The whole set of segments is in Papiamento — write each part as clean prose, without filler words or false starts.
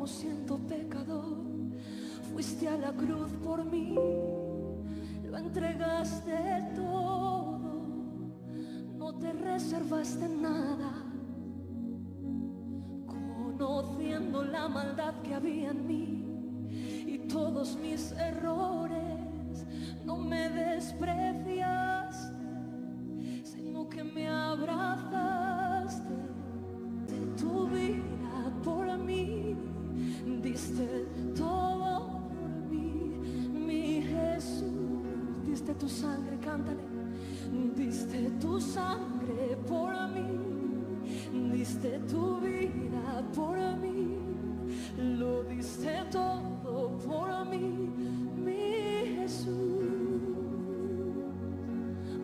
cómo siendo pecador fuiste a la cruz por mí, lo entregaste todo, no te reservaste nada, conociendo la maldad que había en mí y todos mis errores, no me despreciaste, sino que me abrazaste. De tu vida por mí, diste todo por mí, mi Jesús. Diste tu sangre, cántale. Diste tu sangre por mí, diste tu vida por mí, lo diste todo por mí, mi Jesús,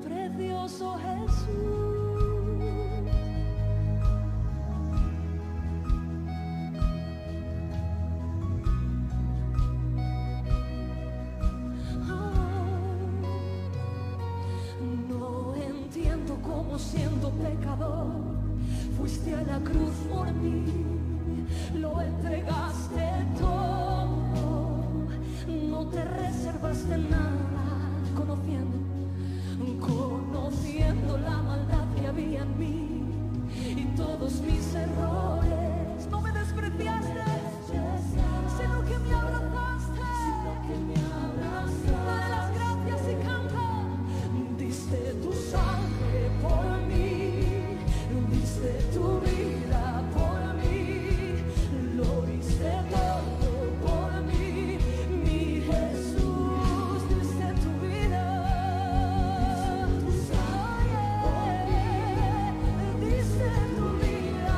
precioso Jesús. No entiendo cómo siendo pecador fuiste a la cruz por mí, lo entregaste todo, no te reservaste nada, conociendo, conociendo la maldad que había en mí y todos mis errores. No me despreciaste, sino que me abrazaste. Dale las gracias y canta. Diste tu sangre por mí, diste tu vida por mí, lo diste todo por mí, mi Jesús, diste tu vida. Diste tu vida.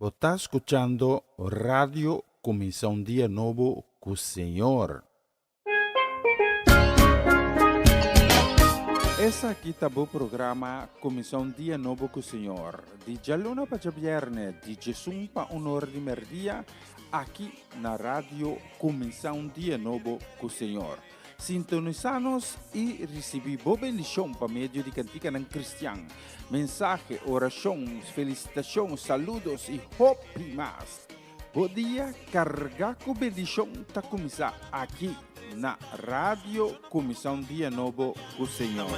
Bo ta skuchando Radio Kuminsá un Dia Nobo ku Señor. Esaki ta bo programa Kuminsá un Dia Nobo ku Señor, di djaluna pa djabièrnè, di djesun pa un or di mèrdia, aki na Radio Kuminsá un Dia Nobo ku Señor. Sintonisá nos i risibí bo bendishon pa medio di kantikanan kristian, mensahe, orashon, felisitashon, saludos i hopi mas. Bo dia kargá ku bendishon ta kuminsá aki na Radio Kuminsá un Dia Nobo ku Señor.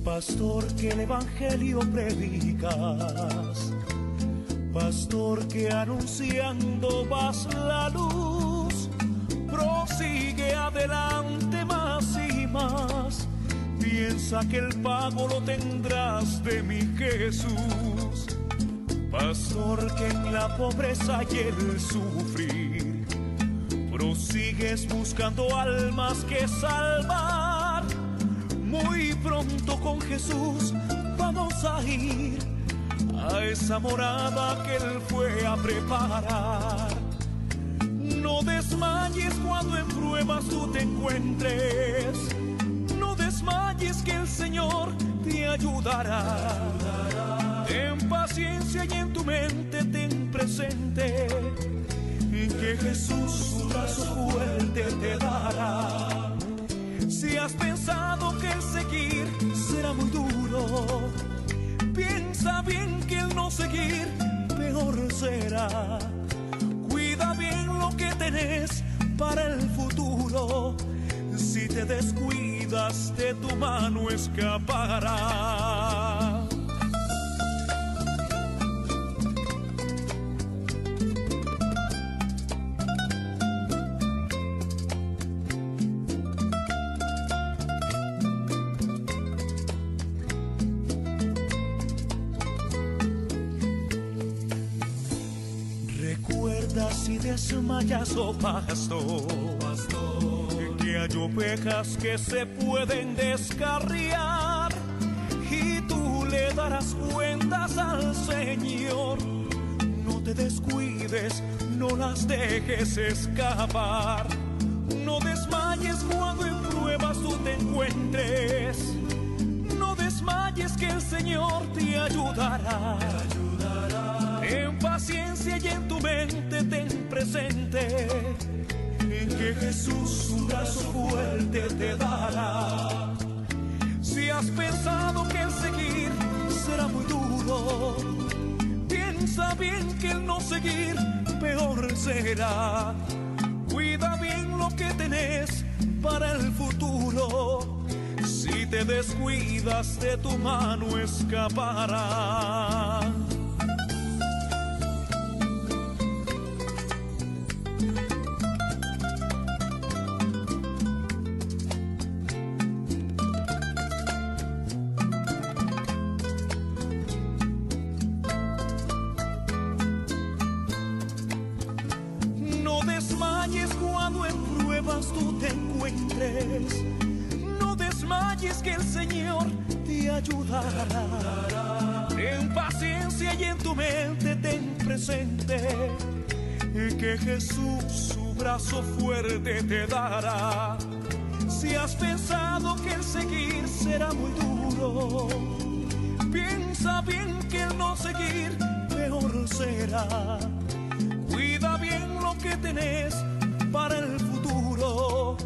Pastor que el Evangelio predicas, pastor que anunciando vas la luz, prosigue adelante más y más, piensa que el pago lo tendrás de mi Jesús. Pastor que en la pobreza y el sufrir, prosigues buscando almas que salvar. Muy pronto con Jesús vamos a ir a esa morada que Él fue a preparar. No desmayes cuando en pruebas tú te encuentres. No desmayes que el Señor te ayudará. Ten paciencia y en tu mente ten presente que Jesús su brazo fuerte te dará. Si has pensado que el seguir será muy duro, piensa bien que el no seguir peor será. Cuida bien lo que tenés para el futuro. Si te descuidas de tu mano escapará. Recuerda si desmayas, oh pastor, que hay ovejas que se pueden descarriar y tú le darás cuentas al Señor. No te descuides, no las dejes escapar. No desmayes cuando en pruebas tú te encuentres. No desmayes que el Señor te ayudará. Ten paciencia y en tu mente ten presente que Jesús un brazo fuerte te dará. Si has pensado que el seguir será muy duro, piensa bien que el no seguir peor será. Cuida bien lo que tenés para el futuro. Si te descuidas de tu mano escapará. No desmayes cuando en pruebas tú te encuentres. No desmayes que el Señor te ayudará. Ten paciencia y en tu mente ten presente que Jesús su brazo fuerte te dará. Si has pensado que el seguir será muy duro, piensa bien que el no seguir peor será. Cuida bien lo que tenés para el futuro.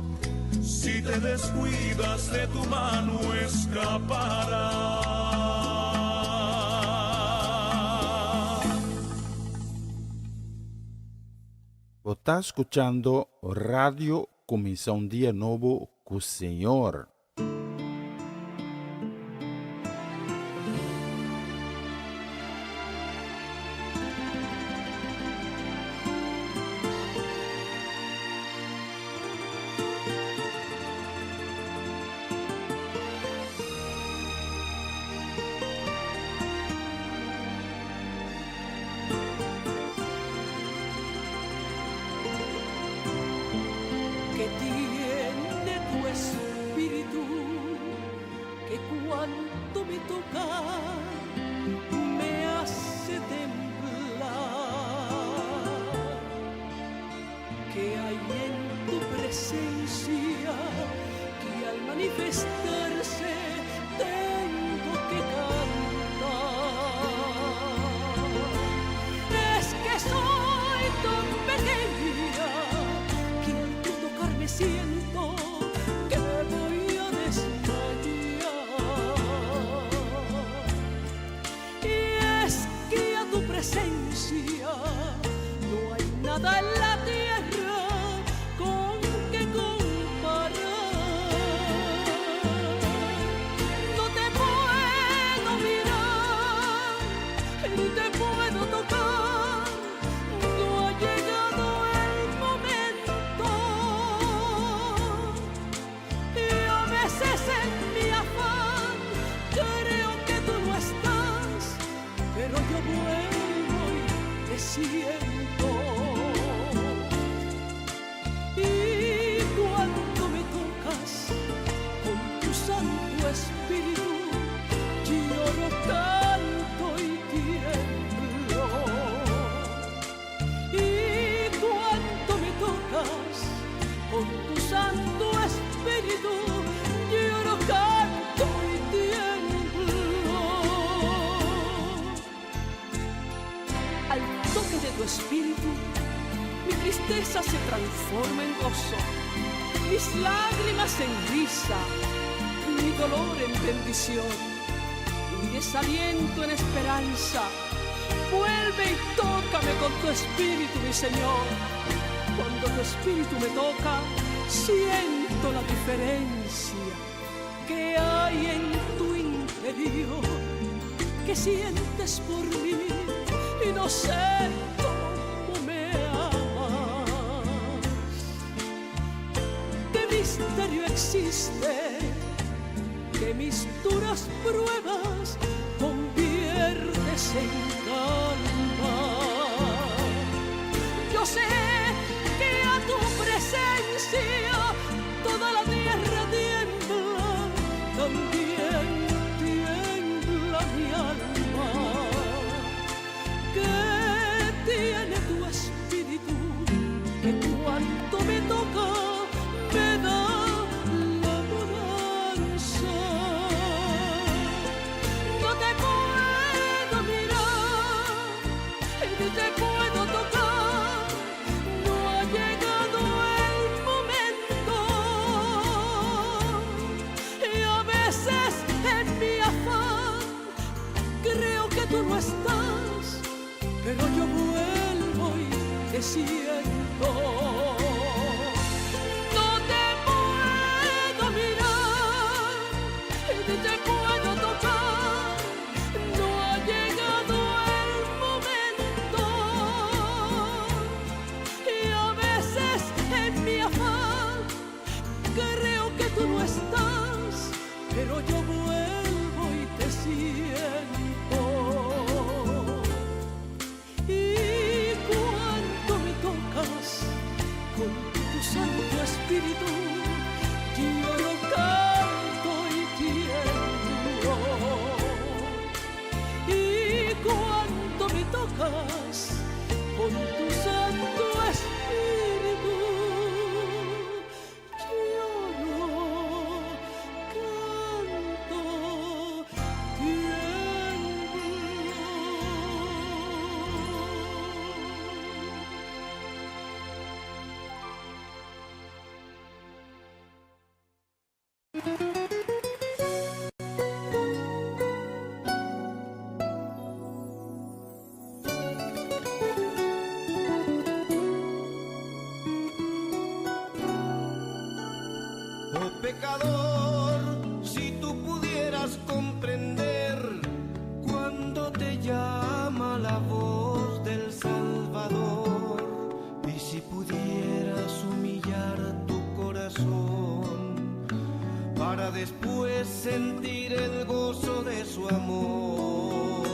Si te descuidas de tu mano escapará. Bo ta skuchando Radio Kuminsá un Dia Nobo ku Señor. entristecerse, tengo que cantar. Es que soy tan pequeña que al tú tocarme siento que me voy a desmayar. Y es que a tu presencia no hay nada en la tierra con que comparar. No te puedo mirar, ni te puedo tocar, no ha llegado el momento. Y a veces en mi afán creo que tú no estás, pero yo vuelvo y te siento. Y cuando me tocas con tu Santo Espíritu, lloro, canto y tiemblo. Y cuando me tocas con tu Santo Espíritu, lloro, canto y tiemblo. Al toque de tu espíritu, mi tristeza se transforma en gozo, mis lágrimas en risa, mi dolor en bendición, mi desaliento en esperanza. Vuelve y tócame con tu espíritu, mi Señor. Cuando tu espíritu me toca, siento la diferencia que hay en tu interior, que sientes por mí y no sé cómo me amas. ¿Qué misterio existe que mis duras pruebas conviertes en calma? Yo sé que a tu presencia toda la tierra tiembla, también tiembla mi alma. Que tiene tu espíritu que cuando me toca me da la bonanza. No te puedo mirar, ni te puedo tocar, no ha llegado el momento. Y a veces en mi afán creo que tú no estás, pero yo vuelvo y te siento. No te puedo mirar, ni te puedo tocar, no ha llegado el momento. Y a veces en mi afán creo que tú no estás, pero yo vuelvo y te siento. Y cuando me tocas con tu Santo Espíritu, lloro, canto y tiemblo. Y cuando me tocas con tu Santo Espíritu, lloro, canto, tiemblo. Oh pecador, si tú pudieras comprender cuando te llama la voz del Salvador, y si pudieras humillar tu corazón para después sentir el gozo de su amor.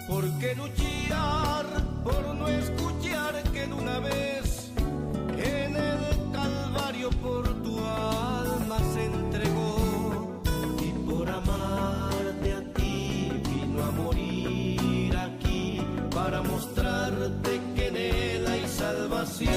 ¿Por qué luchar por no escuchar que de una vez en el Calvario por tu alma se entregó y por amarte a ti vino a morir aquí para mostrarte que en él hay salvación?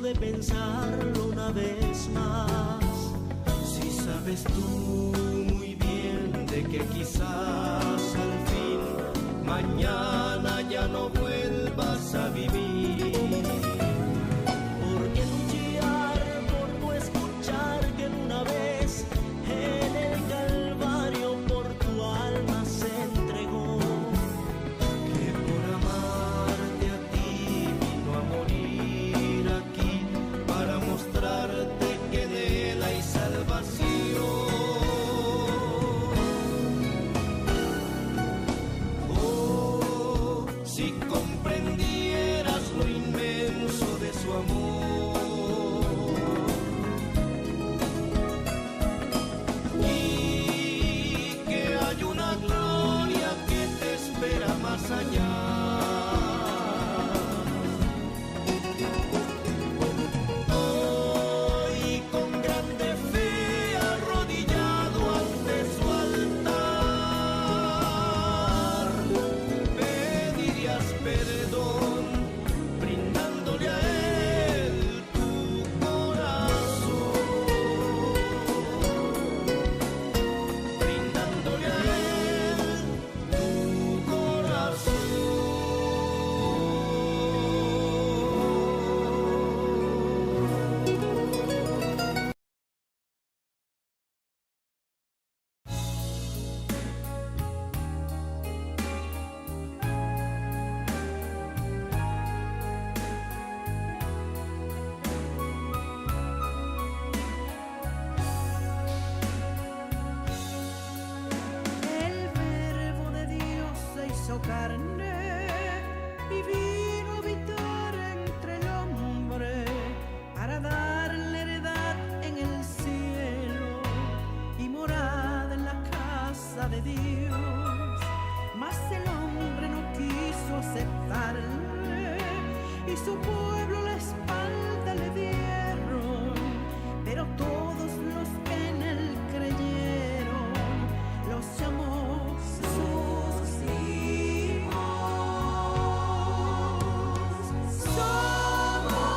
tiempo de pensarlo una vez más. Si sabes tú muy bien de que quizás al fin mañana ya no vuelvas a vivir. ¿Por qué luchar por no escuchar que de una vez en el Calvario por tu alma se entregó? Que por amarte a ti vino a morir aquí para mostrarte que en él hay salvación. Oh, si comprendieras lo inmenso de su amor y que hay una gloria que te espera más allá. Hoy con grande fe arrodillado ante su altar, pedirías perdón, brindándole a él tu corazón, brindándole a él tu corazón. El verbo de Dios se hizo carne y vino a habitar entre el hombre para darle heredad en el cielo y morada en la casa de Dios. Mas el hombre no quiso aceptarle y su pueblo la espalda le dieron. Pero todos los que en él creyeron los llamó sus hijos. Somos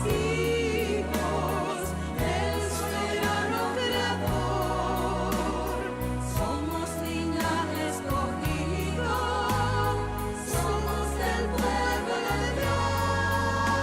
hijos del soberano Creador. Somos linaje escogido, somos el pueblo de Dios.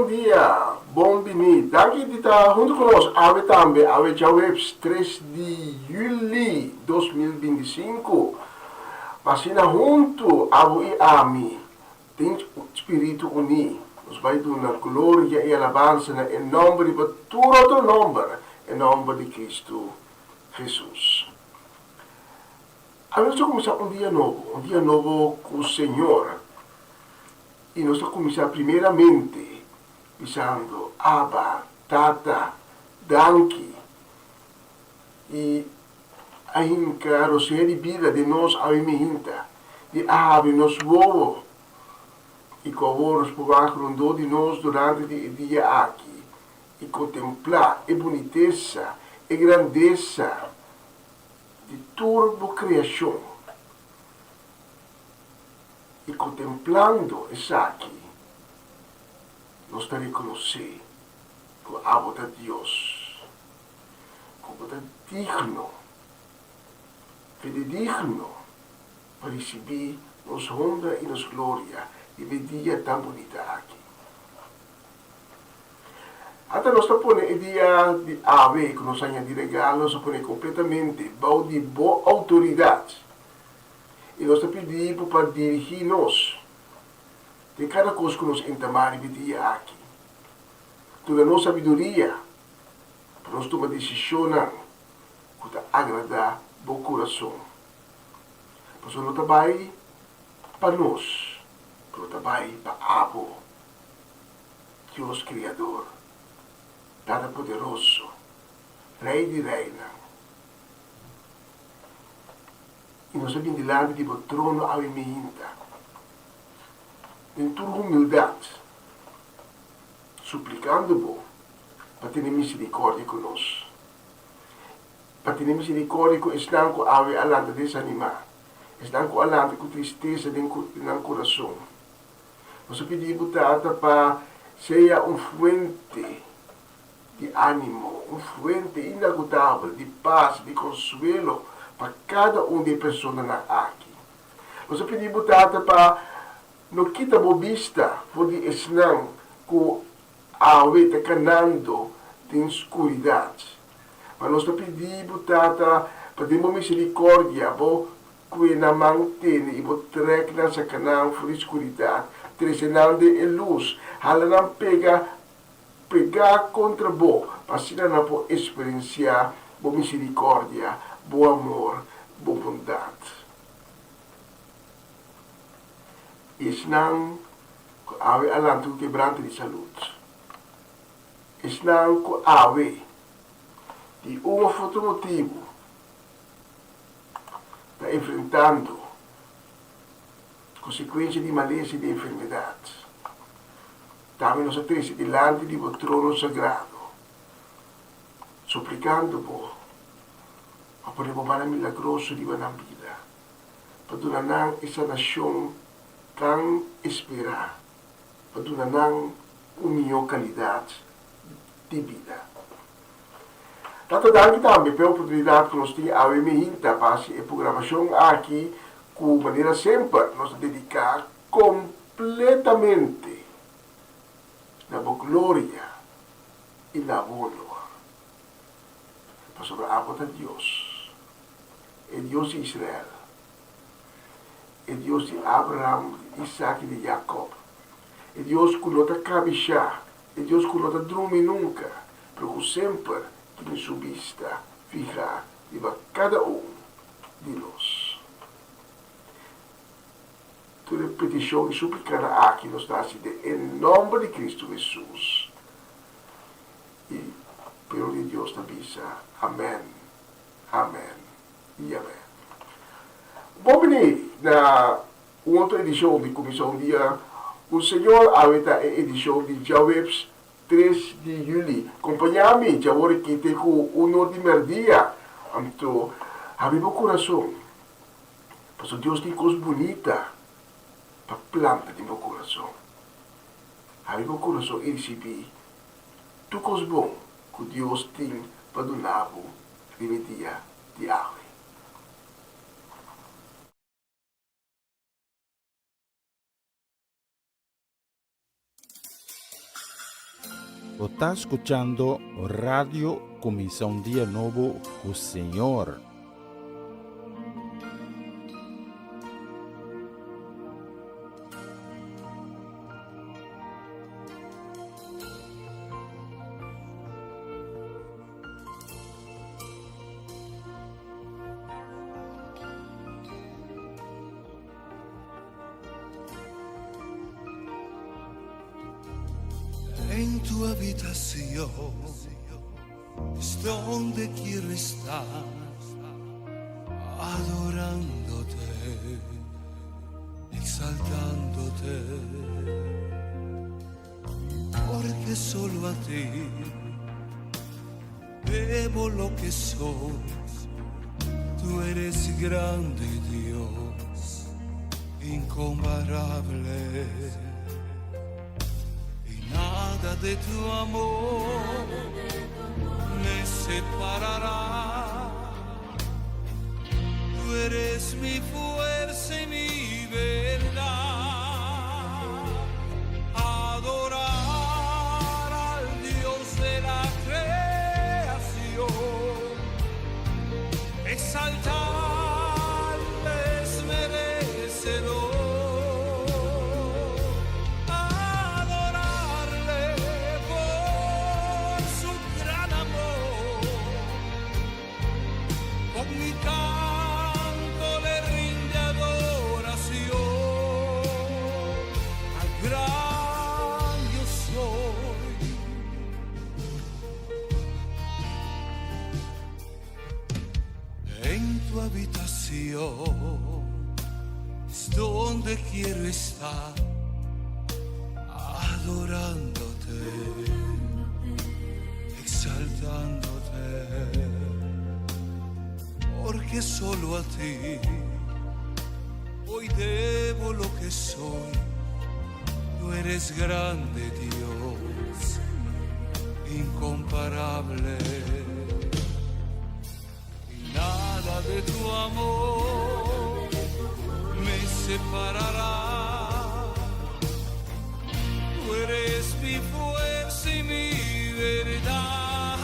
Bon dia, bon bini. Danki di ta huntu ku nos awe tambe, awe djaweps tres di yüli 2025. Pa asina huntu abo i ami den spiritu uní nos bai duna gloria i alabansa na e nòmber riba tur otro nòmber, e nòmber di Kristu Hesus. Awe nos ta kuminsá un dia nobo, un dia nobo ku Señor. I nos ta kuminsá primeramente bisando, Abba, Tata, danki. I a hinka rosea di bida den nos awe mihinta, di a habri nos wowo i ku awor nos por wak rondó di nos durante di e dia aki i kontemplá e bunitesa, e grandesa di tur bo kreashon. I kontemplando esaki, nos ta rekonosé ku abo ta Dios, ku bo ta digno, fidedigno pa risibí nos honra i nos gloria riba e dia tan bunita aki. Ata nos ta pone e dia di awe ku nos a haña di regalo, nos a pone kompletamente bou di bo outoridat. I nos ta pidi bo pa dirigí nos den kada kos ku nos entamá riba e dia aki. Duna nos sabiduria pa nos tuma desishonnan ku ta agradá bo kurason. Pasobra no ta bai pa nos, pero ta bai pa abo, Dios Kriador, Tata Poderoso, Rei di reinan. I nos a bin dilanti di bo trono awe meinta, den tur humildat, suplikando bo pa tene miserikordia ku nos, pa tene miserikordia ku esnan ku awe a lanta desanimá, esnan ku a lanta ku tristesa den nan kurason. Nos a pidi bo, Tata, pa sea un fuente di ánimo, un fuente inagotabel di pas, di konsuelo pa kada un di e personanan aki. Nos a pidi bo, Tata, pa no kita bo bista for di esnan ku awe ta kanando den skuridat. Ma nos ta pidi bo, Tata, pa den bo miserikòrdia bo kue nan man tene i bo trèk nan saka nan for di skuridat, trese nan den e lus, hala nan pega Pegá kontra bo, pa asina nan por eksperensiá bo miserikòrdia, bo amor, bo bondat. I esnan ku awe a lanta ku kebrante di salud, esnan ku awe, di un òf otro motibu, ta enfrentando konsekuensia di malesa i di enfermedat. Tambe nos a trese dilanti di bo trono sagrado, suplikando bo pa pone bo mano milagroso riba nan bida, pa duna nan e sanashon tan esperá, pa duna nan un mihó kalidat di bida. Tata danki tambe p'e oportunidat ku nos tin awe mihinta pa hasi e programashon aki ku manera semper nos ta dediká Kompletamente na bo gloria i na bo honor. Pasobra abo ta Dios, e Dios di Israel, e Dios di Abraham, di Isak i di Jakob, e Dios ku no ta kabishá, e Dios ku no ta drumi nunka, pero ku semper tin su bista fihá riba kada un di nos. Tur e petishon i suplikanan aki nos ta hasi den e nòmber di Kristu Hesus. I pueblo di Dios ta bisa, Amèn, amèn i amèn. Bon bini na un otro edishon di Kuminsá un Dia ku Señor. Awe ta e edishon di djaweps tres di yüli. Kompañá mi djawor aki te ku un or di mèrdia. Anto habri bo kurason. Pasobra Dios tin kos bunita pa planta den bo kurason. Habri bo kurason i risibí tur kos bon ku Dios tin pa duna bo riba e dia di awe. Bo ta skuchando Radio Kuminsá un Dia Nobo ku Señor. En tu habitación es donde quiero estar, adorándote, exaltándote, porque solo a ti debo lo que soy. Tú eres grande Dios, incomparable. Y nada de tu amor me separará. Tú eres mi fuerza y mi verdad. Adorar al Dios de la creación, exaltarle es merecedor. Adorarle por su gran amor. Con mi canto le rinde adoración al gran yo soy. En tu habitación es donde quiero estar, adorándote, exaltándote, porque solo a ti hoy debo lo que soy. Tú eres grande, Dios, incomparable. Y nada de tu amor me separará. Tú eres mi fuerza y mi verdad.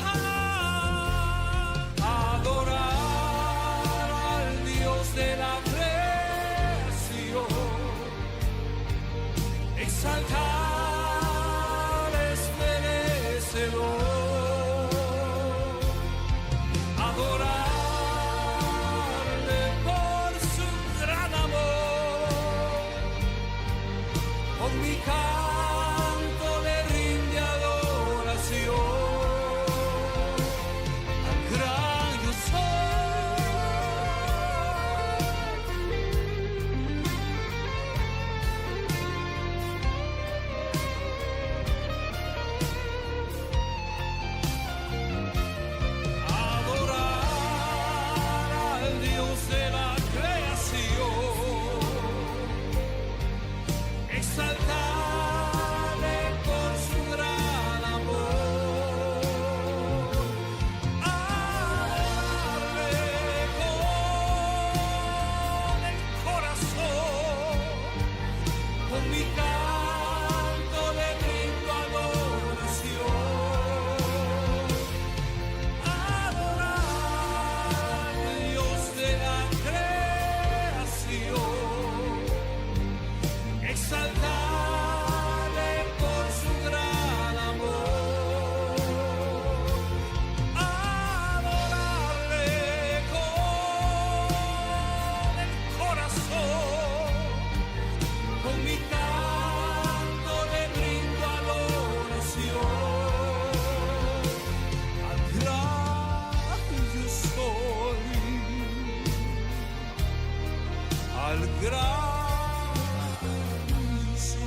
Adorar al Dios de la creación, exaltar es merecedor. Adorarle por su gran amor, con mi canto le rinde adoración al gran yo soy. Adorar al Dios de la creación, exaltarle por su gran amor, adorarle con el corazón, con mi canto le brindo adoración. Adorar al Dios de la creación, exaltarle por su gran amor, adorarle con el corazón, con mi canto le brindo adoración al gran yo soy, al gran yo soy.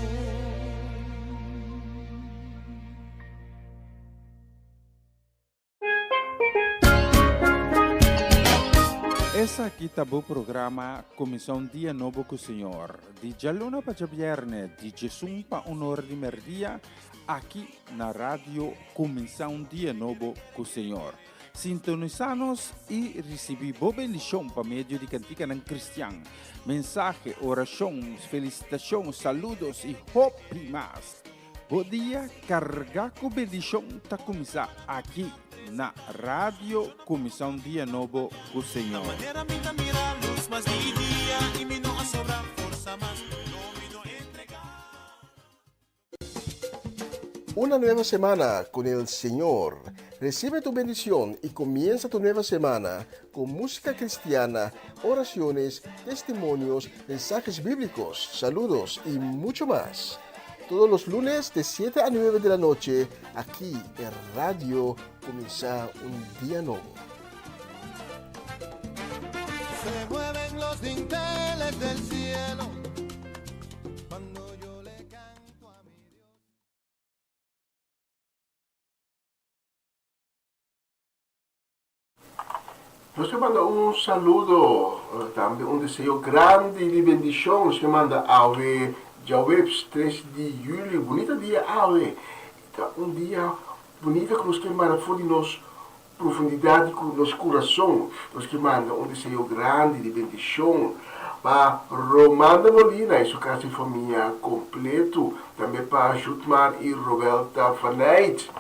Esaki ta bo programa Kuminsá un Dia Nobo ku Señor, di djaluna pa djabièrnè di djesun pa un ora di mèrdia, aki na Radio Kuminsá un Dia Nobo ku Señor. Sintonisá nos i risibí bo bendishon pa medio di kantikanan kristian, mensahe, orashon, felisitashon, saludos i hopi mas. Bo dia kargá ku bendishon ta kuminsá aki na Radio Kuminsá un Dia Nobo ku Señor. Una nueva semana con el Señor. Recibe tu bendición y comienza tu nueva semana con música cristiana, oraciones, testimonios, mensajes bíblicos, saludos y mucho más. Todos los lunes de 7 a 9 de la noche, aquí en Radio Comienza un Día Nuevo. Se mueven los dinteles del cielo cuando yo le canto a mi Dios. Nos ta manda un saludo, tambe un deseo grandi di bendishon. Nos ke manda awe djaweps tres di juli. Bunita dia awe. Ta un dia bunita ku nos ke manda for di nos profundidat di nos kurason. Nos ke manda un deseo grandi di bendishon pa Romanda Molina i su kas i famia kompletu. Tambe pa Jutmar i Roelta van Eyt.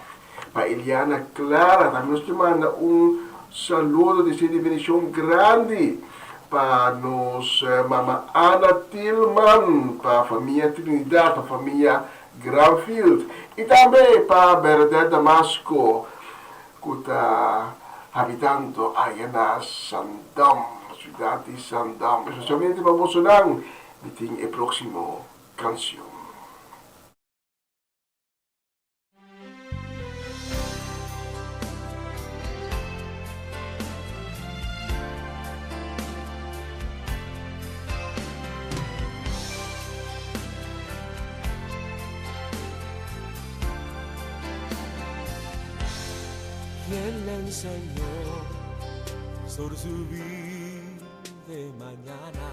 Pa Eliana Clara tambe nos ke manda un saludo deseo di bendicion grandi pa nos mama Ana Tilman, pa famia Trinidad, pa famia Granfield y tambe pa Bernadette Damasco cu ta habitando aya na Sandam, ciudad di Sandam. Especialmente pa bosonan mi tin e proximo cancion. ¿Quién le enseñó sobre su vida de mañana?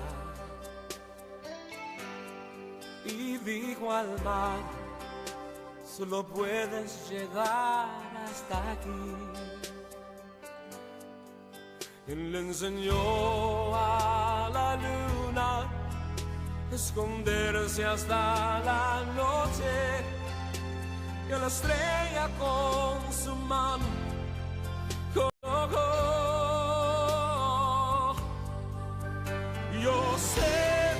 Y dijo al mar, solo puedes llegar hasta aquí. Él le enseñó a la luna esconderse hasta la noche y a la estrella con su mano colocó. Yo sé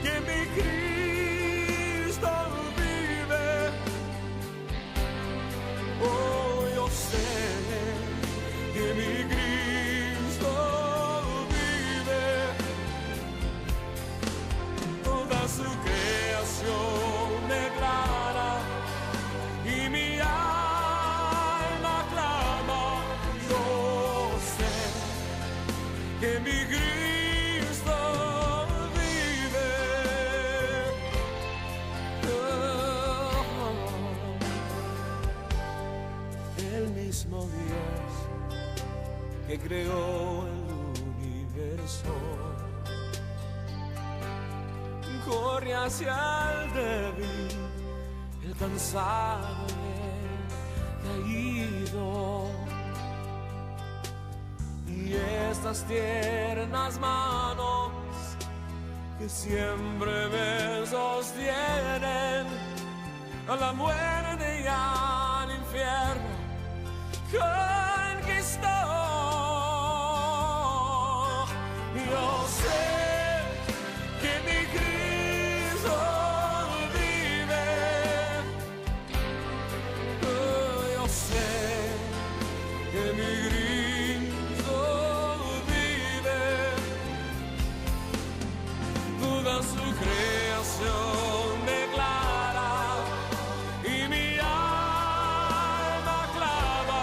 que mi Cristo vive. Oh, yo sé que mi Cristo vive. Toda su creación declara y mi alma clama. Yo sé que mi Cristo vive. Oh, el mismo Dios que creó el universo corre hacia el débil, el cansado y el caído. Y estas tiernas manos que siempre me sostienen a la muerte y al infierno conquistó. Yo sé que mi Cristo vive. Oh, yo sé que mi Cristo vive. Toda su creación declara y mi alma clama.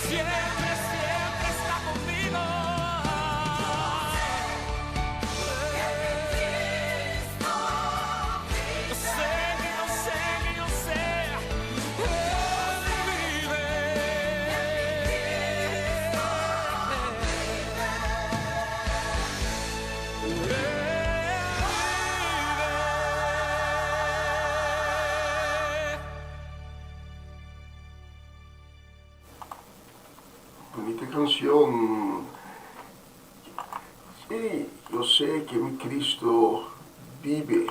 Siempre, siempre está conmigo. Yo sé que yo sé que yo sé, Él vive. Él vive. Bunita canción. Sí, yo sé que mi Cristo vive.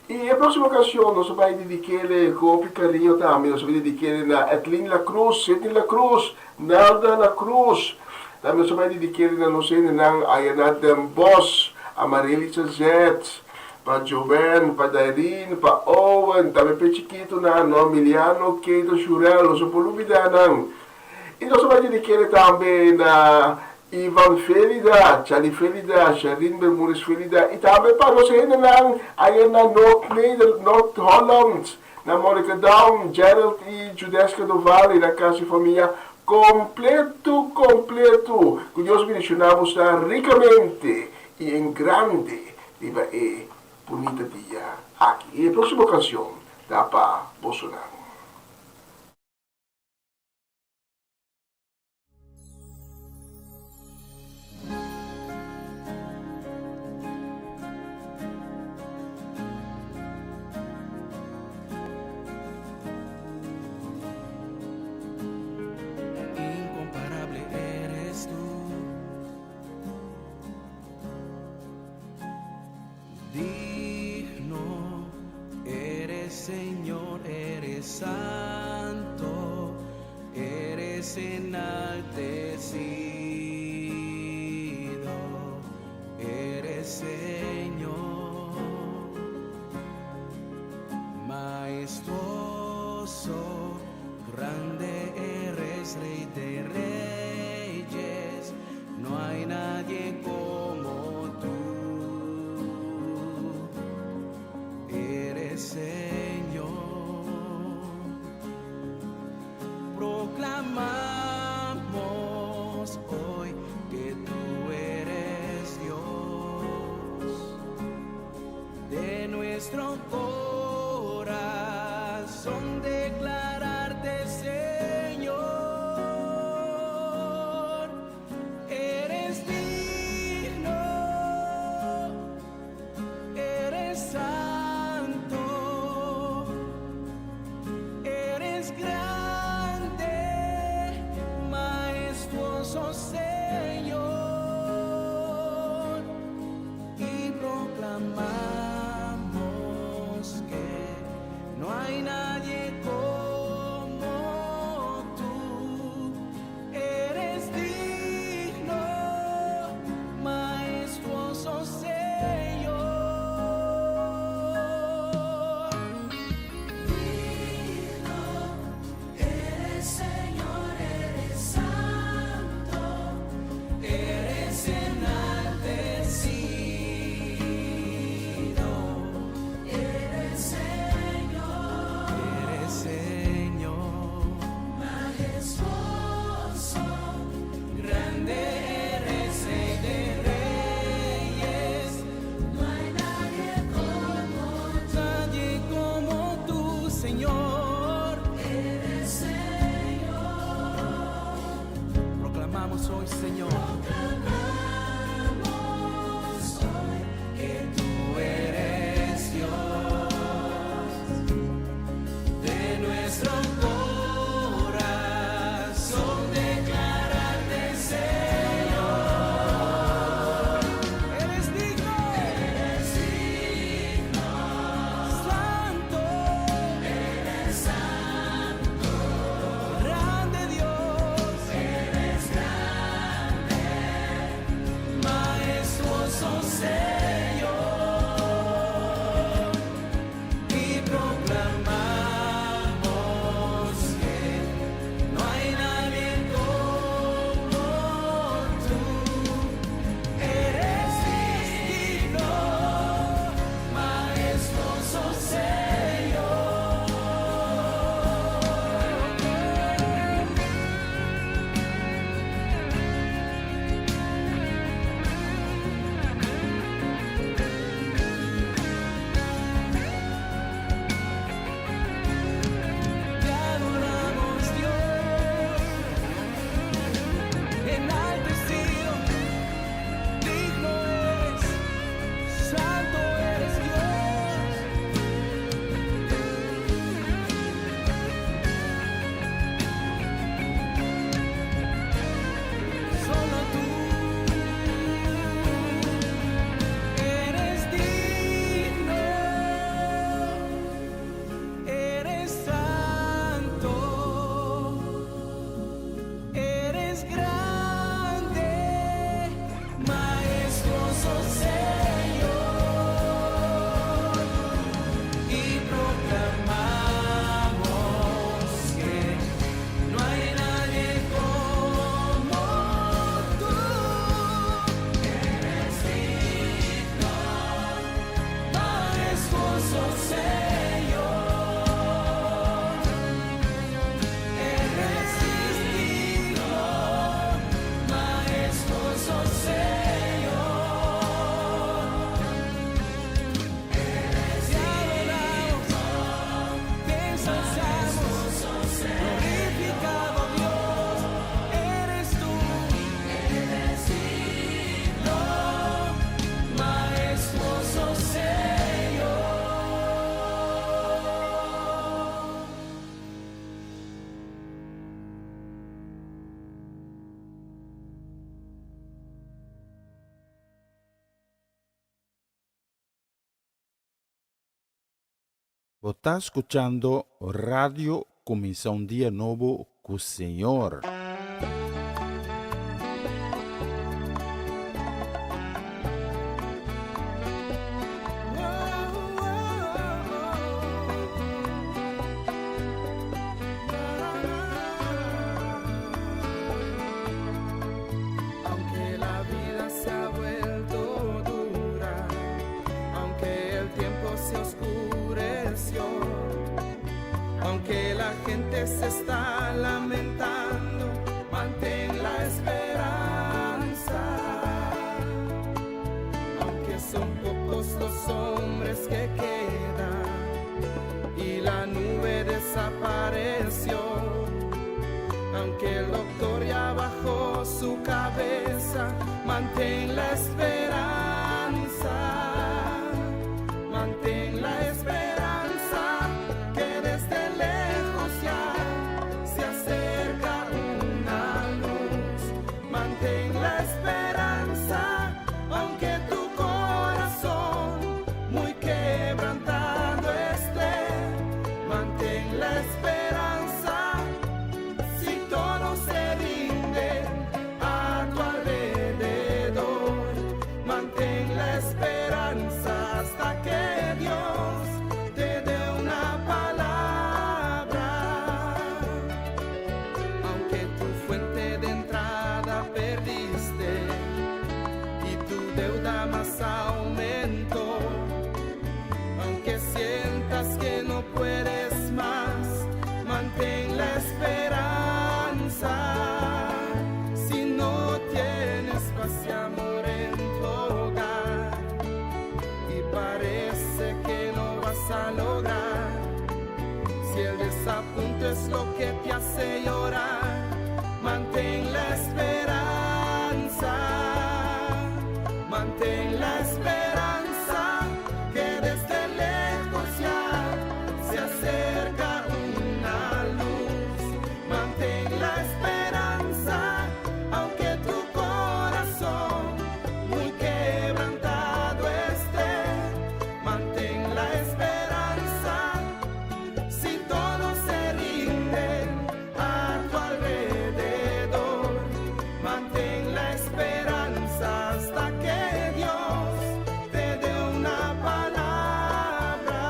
Y e proximo cancion nos bay dedic'e cu hopi cariño tambe. Nos bay dedic'e na Edlin La Cruz, Sidney La Cruz, Nelda La Cruz. Tambe nos bay dedic'e na nos hendenan aya na Den Bosch, Amarelisa Zet, pa Joven, pa Dairin, pa Owen, tambe p'e chikitonan, no, Miliano, Keito, Shurel, nos no por lubida nan. Y nos a bay dedic'e tambe na Ivan Felida, Charlie Felida, Sherlyn Bermudez Felida y tambe pa nos hendenan aya na Noord Neder, Noord Holland, na Monica Down, Gerald y Judeska Doval y nan casi famia completo completo. Cu Dios bendiciona boso ricamente y en grande riba e bunita dia aki. Y e proximo cancion ta pa bosonan. Incomparable eres tú. Digno eres Señor, eres santo, eres enaltecido, eres Señor, majestuoso, grande eres Rey de Reyes, no hay nadie como tú. Eres Señor. Proclamamos hoy que tú eres Dios. De nuestro corazón declararte Señor. Eres digno, eres santo, eres grande, majestuoso Señor, y proclamamos que no hay nadie como tú. Eres digno, majestuoso Señor. Eres Señor, eres santo, Eres enaltecido, eres Señor, eres Señor, majestuoso, grande eres Rey de Reyes, no hay nadie como nadie como tú, Señor. eres Señor. Proclamamos hoy, Señor, Proclamamos hoy que tú eres Dios. De nuestro corazón declararte Señor. Eres digno, eres digno, santo, eres santo, grande Dios, eres grande, Bo ta skuchando Radio Kuminsá un Dia Nobo ku Señor. Aunque la vida se ha vuelto dura, aunque el tiempo se oscureció, aunque la gente se está lamentando, mantén la esperanza. Aunque son pocos los hombres que quedan y la nube desapareció, aunque el doctor ya bajó su cabeza, mantén la esperanza, mantén la esperanza, que desde lejos ya se acerca una luz. Mantén la esperanza, aunque tu corazón muy quebrantado esté. Mantén la esperanza, si todos se rinden a tu alrededor. Mantén la esperanza hasta que Dios te dé una palabra. Aunque tu fuente de entrada perdiste y tu deuda más aumentó, aunque sientas que no puedes más, mantén la esperanza. Si no tienes paz y amor en tu hogar y parece que no vas a lograr, si el desapunto es lo que te hace llorar, mantén la esperanza, mantén la esperanza, que desde lejos ya se acerca una luz. Mantén la esperanza, aunque tu corazón muy quebrantado esté. Mantén la esperanza, si todos se rinden a tu alrededor. Mantén la esperanza hasta que Dios te dé una palabra.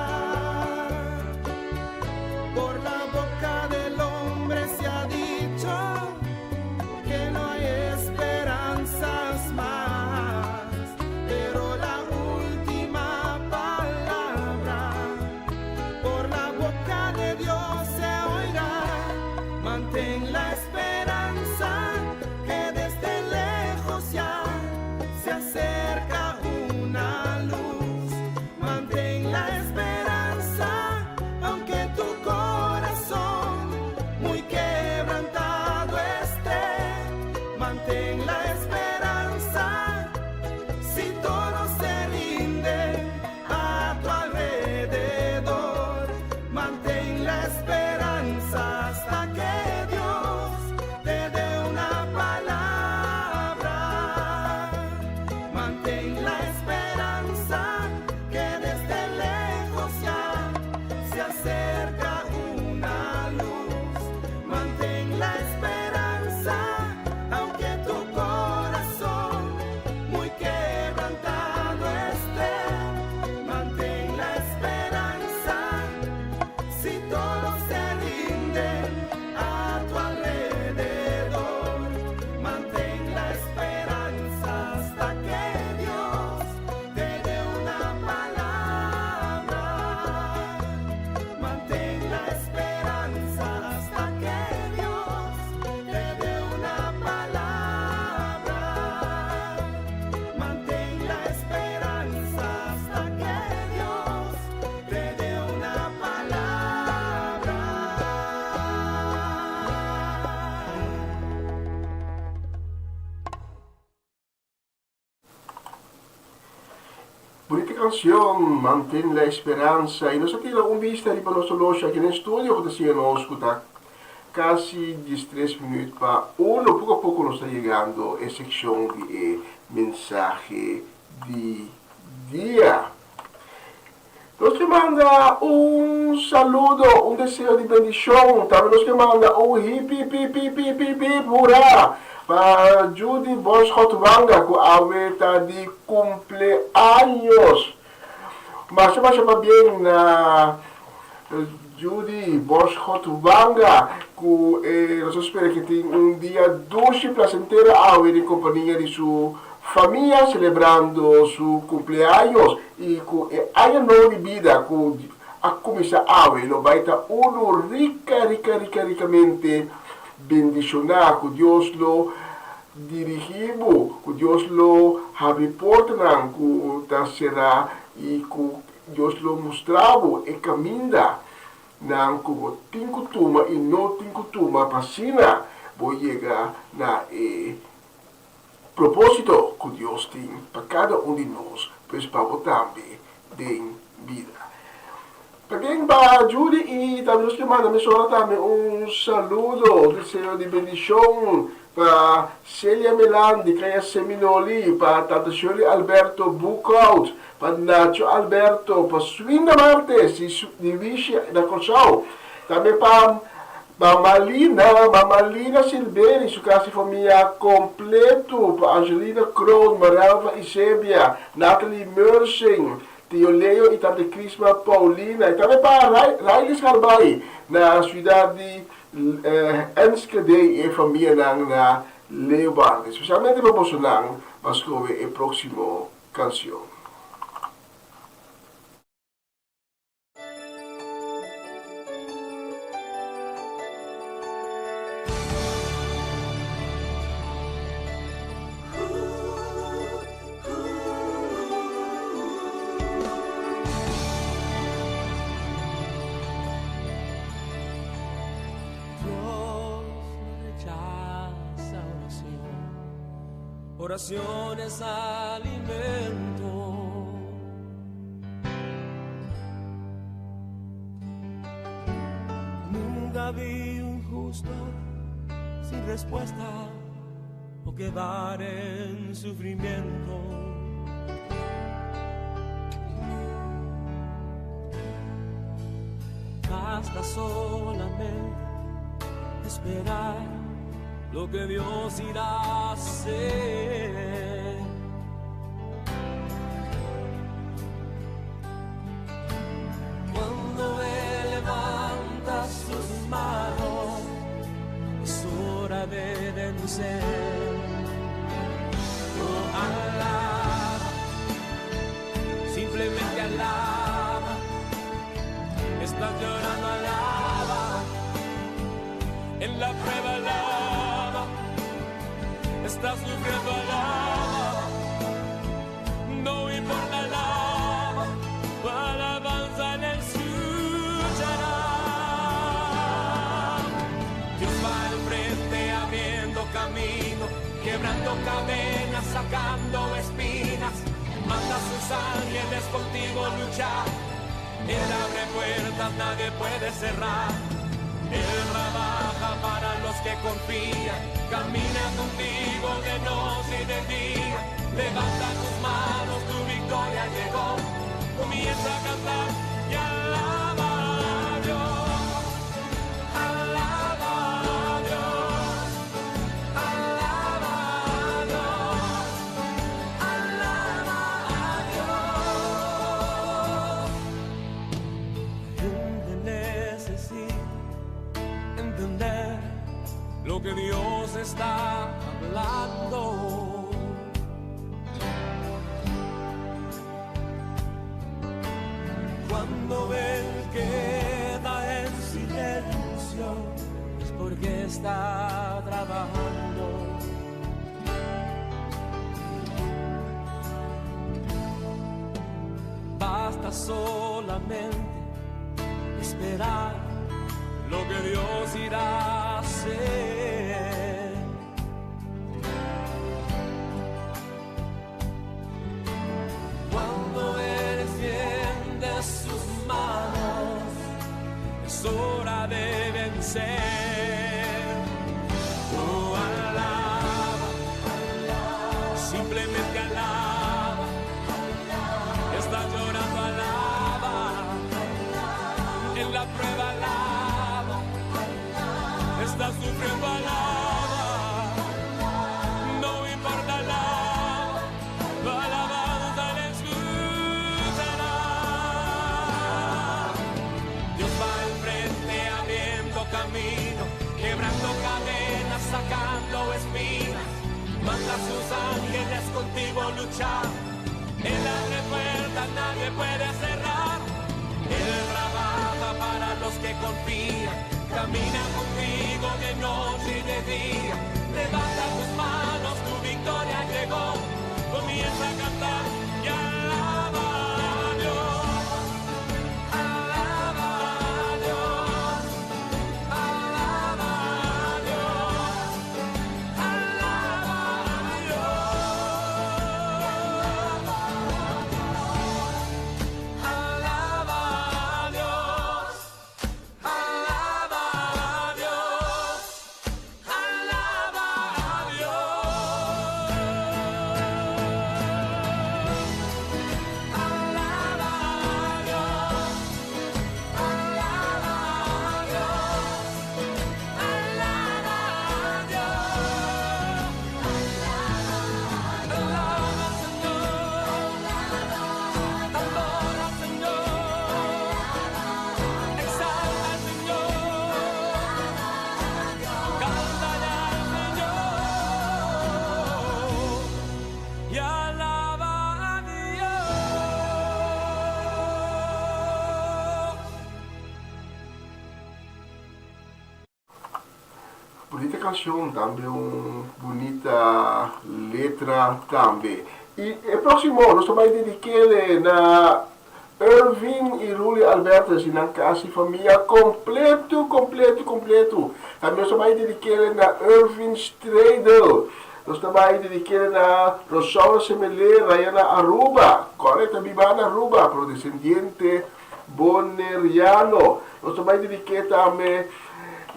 Por la boca del hombre se ha dicho que no hay esperanzas más, pero la última palabra por la boca de Dios se oirá. Mantén la esperanza, que desde lejos ya se acerca una luz. Mantén la esperanza, aunque tu corazón muy quebrantado esté. Mantén la esperanza, si todos se rinden a tu alrededor. Mantén la esperanza hasta que Dios te dé una palabra. Mantén la esperanza, que desde lejos ya se acerca una luz. Mantén la esperanza, aunque tu corazón muy quebrantado esté. Mantén la esperanza, si todos se rinden a tu alrededor. Mantén la esperanza hasta que Dios te dé una palabra. Mantén la esperanza hasta que Dios te dé una palabra. Mantén la esperanza hasta que Dios te dé una palabra. Bunita canción, Mantén la Esperanza. Y nos a tira un bista riba nos oloshi aki den studio cu ta siña nos cu ta casi diestres minuut pa uno. Poco a poco nos ta yegando e seccion di e mensahe di dia. Nos ke manda un saludo, un deseo di bendishon. Tambe nos ke manda un hipipipipipipip hurá pa Judy Boschot Wanga ku awe ta di kumpleaños. Masha masha pabien na Judy Boschot Wanga ku nos ta spera ke tin un dia dushi plasentero awe den kompania di su Famia celebrando su cumpleaños y cu e aña nobo di bida cu a cuminsa awe lo bay ta uno rica rica rica ricamente bendiciona cu Dios lo dirigi bo, cu Dios lo habri portanan cu ta cera y cu Dios lo mustra bo e caminda nan cu bo tin cu tuma y no tin cu tuma pa asina bo yega na e Propósito ku Dios tin pa kada un di nos, pues pa bo tambe den bida. Pabien pa Judy i tambe nos ke manda mesora tambe un saludo, un deseo di bendishon pa Celia Melan di Kaya Seminoli, pa Tante Shirley Alberto Boekhout, pa Nacho Alberto, pa Swinda Martes di Wishi na Kòrsou, tambe pa Mama Lina, Mama Lina Silveri, su kas i famia kompletu, pa Angelina Kroon, Marelva Isebia, Natalie Mersing, Tio Leo i tante Crisma Paulina i tambe pa Railis Harbay na siudat di Enschede i e famianan na Leeuwarden. Spesialmente pa bosonan pa skohe e próksimo kansion. Dios no rechaza oración, oración es alimento. Nunca vi un justo sin respuesta o quedar en sufrimiento. Basta solamente esperar lo que Dios irá a hacer. Cuando Él levanta sus manos, es hora de vencer. Oh, alaba, simplemente alaba. Estás llorando, alaba. En la prueba, alaba. Estás sufriendo, alaba. No importa, alaba. Tu alabanza le escuchará. Dios va al frente abriendo camino, quebrando cadenas, sacando espinas. Manda a sus ángeles contigo luchar. Él abre puertas, nadie puede cerrar. Él trabaja para los que confían. Camina contigo de noche y de día. Levanta tus manos, tu victoria llegó. Comienza a cantar y alaba a Dios. Alaba a Dios. Alaba a Dios. Alaba a Dios. Gente necesita entender lo que Dios está hablando. Cuando Él queda en silencio, es porque está trabajando. Basta solamente esperar lo que Dios irá a hacer. Cuando Él extiende sus manos, es hora de vencer. Oh, alaba, simplemente alaba. Estás llorando, alaba. luchar. Él abre puertas, nadie puede cerrar. Él trabaja para los que confían. Camina contigo de noche y de día. Levanta tus manos, tu victoria llegó. Comienza a cantar y alaba a Dios. Alaba a Dios. Alaba a Dios. Alaba a Dios. Alaba a Dios. Alaba a Dios. Alaba a Dios. Alaba a Dios. Alaba a Dios. Alaba a Dios. Alaba al Señor. Adora al Señor. Exalta al Señor. Cántale al Señor. Y alaba a Dios. Bunita cancion tambe un bunita letra tambe. Y e proximo nos ta bay dedikele na Irving y Ruli Albertus y nan casi famia completo completo completo. Tambe nos ta bay dedikele na Irving Stradel. Nos ta bay dedikele na Rosaura Semelé raya na Aruba. Corre ta biba na Aruba pero descendiente Boneriano. Nos ta bay dedik'é tambe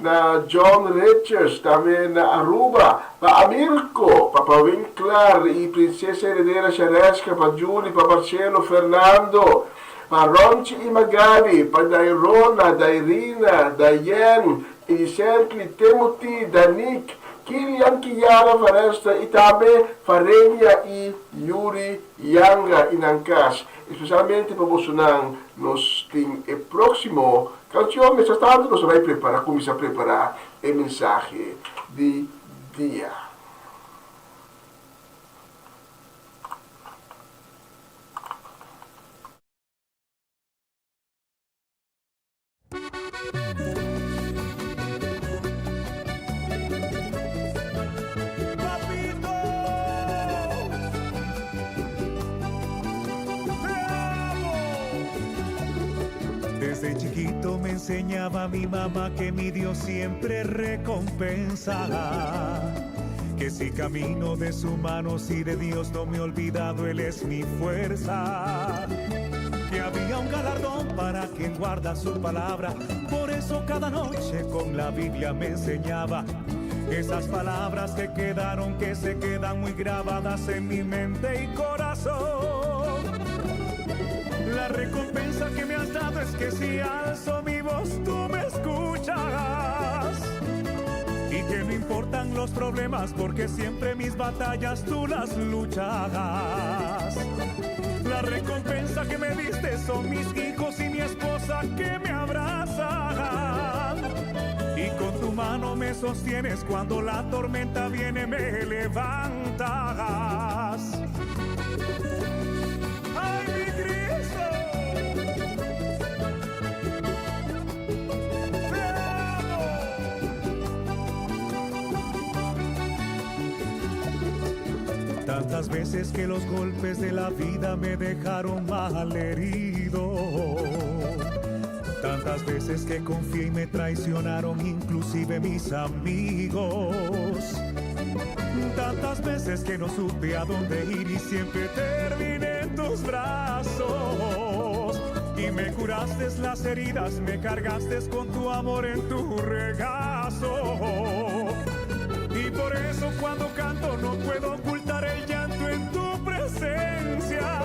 na John Richards, tambe na Aruba, pa Amirko, pa Pawin Clar y Princesa Heredera Shareska, pa Julie, pa Marcelo, Fernando, pa Ronchi y Magabi, pa Dairona, Dairina, Dayen, Iliserkly, Timothy, Danik, Kilian, Kiara, Vanessa y tambe Farenia y Yuri Yanga y nan cas. Especialmente pa bosonan nos tin e proximo cancion. Mientras tanto nos ta bay prepara, cuminsa prepara e mensahe di dia. Papito, te amo. Desde chiquito me enseñaba mi mamá que mi Dios siempre recompensa. Que si camino de su mano, si de Dios no me he olvidado, Él es mi fuerza. Que había un galardón para quien guarda su palabra. Por eso cada noche con la Biblia me enseñaba. Esas palabras que quedaron, que se quedan muy grabadas en mi mente y corazón. La recompensa que me has dado es que si alzo mi voz, tú me escuchas. Y que no importan los problemas, porque siempre mis batallas tú las luchas. La recompensa que me diste son mis hijos y mi esposa que me abrazan. Y con tu mano me sostienes cuando la tormenta viene, me levantas. ¡Ay, mi Cristo! ¡Te amo! Tantas veces que los golpes de la vida me dejaron mal herido. Tantas veces que confié y me traicionaron inclusive mis amigos. Tantas veces que no supe a dónde ir y siempre terminé en tus brazos. Y me curaste las heridas, me cargaste con tu amor en tu regazo. Y por eso cuando canto no puedo ocultar el llanto en tu presencia.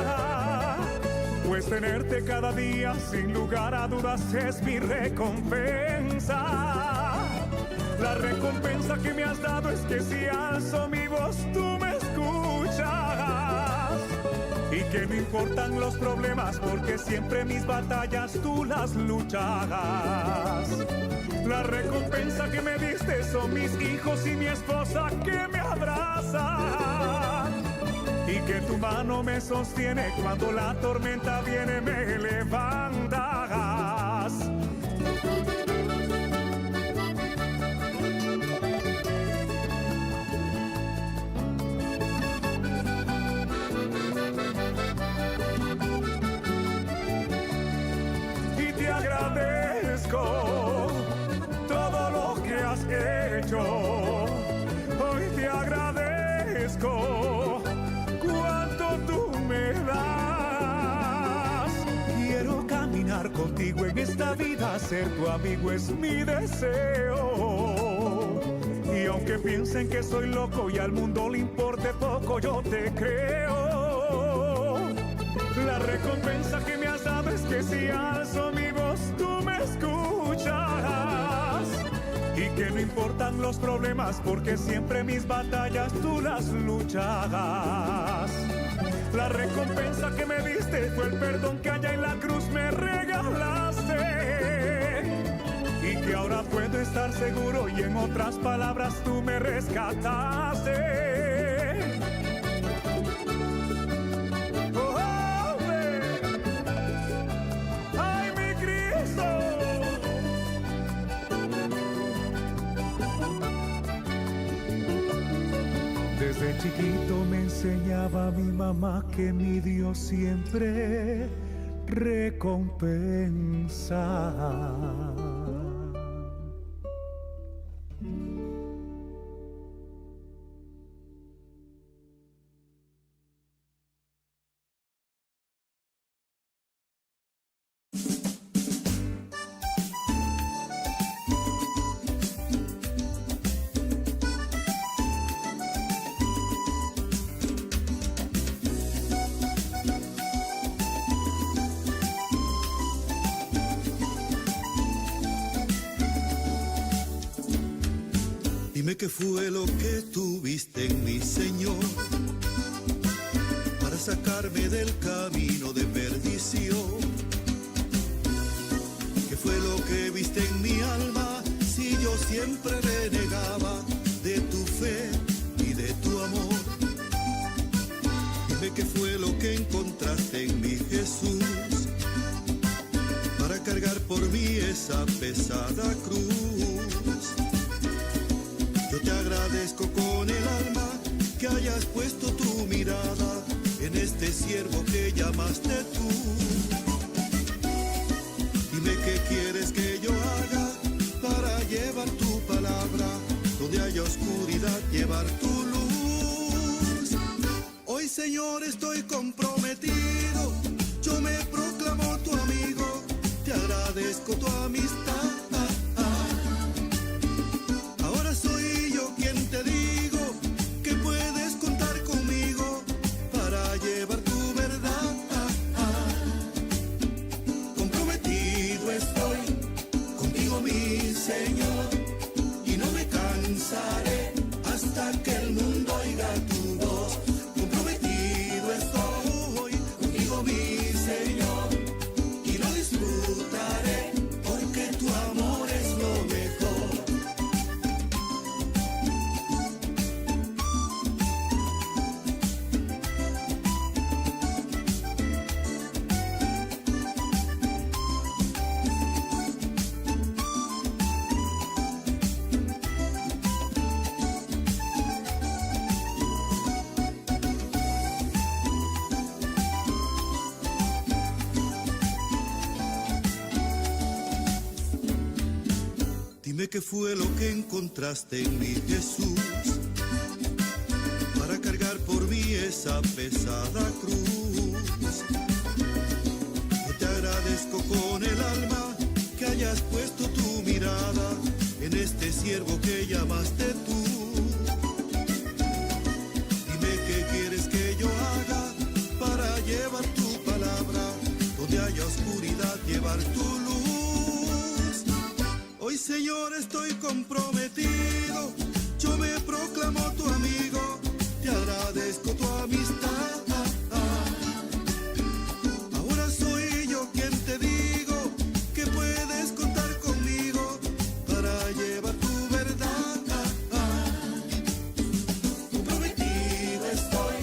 Pues tenerte cada día sin lugar a dudas es mi recompensa. La recompensa que me has dado es que si alzo mi voz tú me escuchas. Y que no importan los problemas porque siempre mis batallas tú las luchas. La recompensa que me diste son mis hijos y mi esposa que me abrazan. Y que tu mano me sostiene cuando la tormenta viene, me levantas. Y te agradezco todo lo que has hecho. Hoy te agradezco cuánto tú me das. Quiero caminar contigo en esta vida, ser tu amigo es mi deseo. Y aunque piensen que soy loco y al mundo le importe poco, yo te creo. La recompensa que me has dado es que si alzo mi voz, tú me escuchas. Y que no importan los problemas, porque siempre mis batallas tú las luchas. La recompensa que me diste fue el perdón que allá en la cruz me regalaste. Y que ahora puedo estar seguro y en otras palabras tú me rescataste. Oh, ¡Ay, mi Cristo! Desde chiquito me enseñaba mi mamá que mi Dios siempre recompensa. Dime qué fue lo que tuviste en mi Señor para sacarme del camino de perdición. ¿Qué fue lo que viste en mi alma si yo siempre renegaba de tu fe y de tu amor? Dime qué fue lo que encontraste en mi Jesús para cargar por mí esa pesada cruz. Yo te agradezco con el alma que hayas puesto tu mirada en este siervo que llamaste tú. Dime qué quieres que yo haga para llevar tu palabra, donde haya oscuridad, llevar tu luz. Hoy, Señor, estoy comprometido, yo me proclamo tu amigo, te agradezco tu amistad. Ahora soy yo quien te digo que puedes contar conmigo para llevar tu verdad. Comprometido estoy contigo, mi Señor, y no me cansaré hasta que el mundo oiga tu voz. Comprometido estoy contigo, mi Señor, y lo disfrutaré porque tu amor es lo mejor. Dime qué fue lo que encontraste en mi Jesús para cargar por mí esa pesada cruz. Yo te agradezco con el alma que hayas puesto tu mirada en este siervo que llamaste tú. Dime qué quieres que yo haga para llevar tu palabra, donde haya oscuridad, llevar tu luz. Hoy, Señor, estoy comprometido, yo me proclamo tu amigo, te agradezco tu amistad. Ahora soy yo quien te digo que puedes contar conmigo para llevar tu verdad. Comprometido estoy.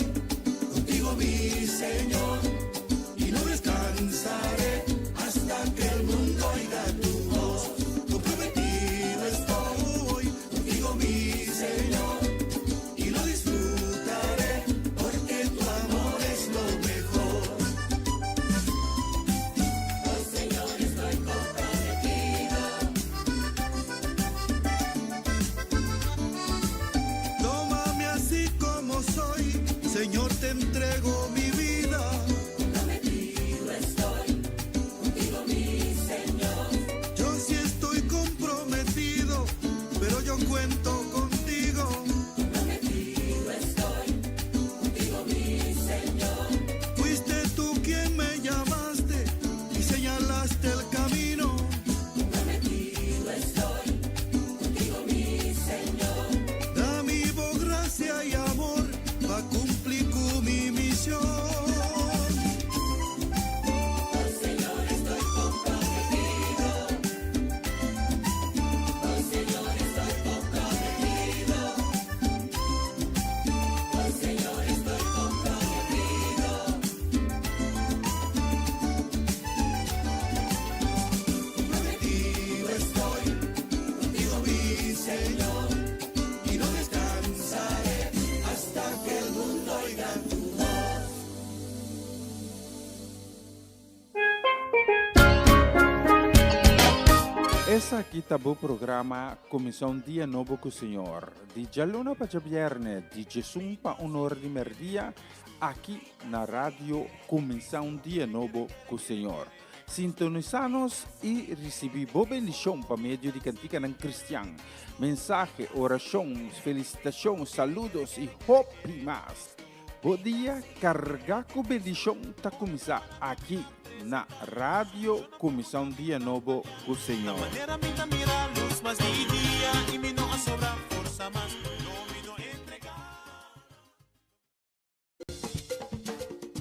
Esaki ta bo programa Kuminsá un Dia Nobo ku Señor, di djaluna pa djabièrnè di djesun pa un or di mèrdia, aki na Radio Kuminsá un Dia Nobo ku Señor. Sintonisá nos i risibí bo bendishon pa medio di kantikanan kristian, mensahe, orashon, felisitashon, saludos i hopi mas. Bo dia kargá ku bendishon ta kuminsá aki na Radio Kuminsá un Dia Nobo ku Señor.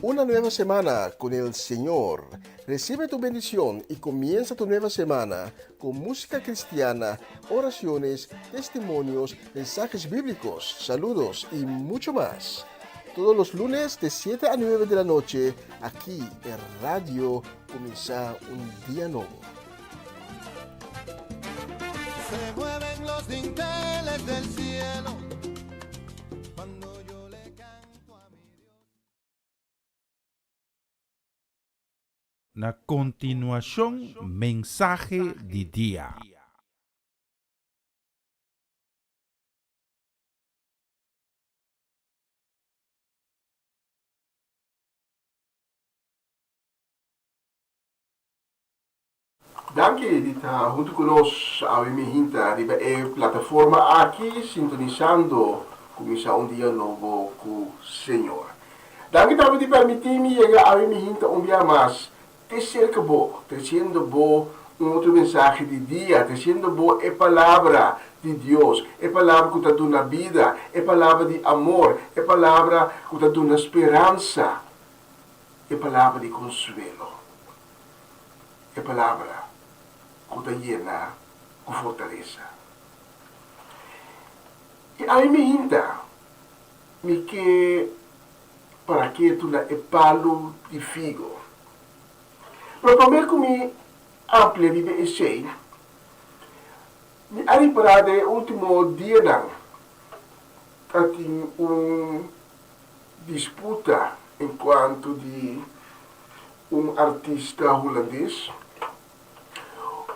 Una nueva semana con el Señor. Recibe tu bendición y comienza tu nueva semana con música cristiana, oraciones, testimonios, mensajes bíblicos, saludos y mucho más. Todos los lunes de 7 a 9 de la noche, aquí en Radio Comienza un Día Nuevo. Se mueven los dinteles del cielo cuando yo le canto a mi Dios. Na kontinuashon mensahe di dia. Danki di ta huntu ku nos awe mi hinta riba e plataforma aki sintonisando Kuminsá un dia nobo ku Señor. Danki tambe di permití mi yega awe mi hinta un bia mas te serka bo, tresiendo bo un otro mensahe di dia, tresiendo bo e Palabra di Dios, e Palabra ku ta duna bida, e Palabra di amor, e Palabra ku ta duna speransa, e Palabra di konsuelo, e Palabra ku ta yena ku fortalesa. I awe mi hinta Mi ke para ketu na e palu di figo. Pero promé ku mi amplia riba esei, mi a ripará den e último dianan ta tin un disputa en kuanto di un artista hulandes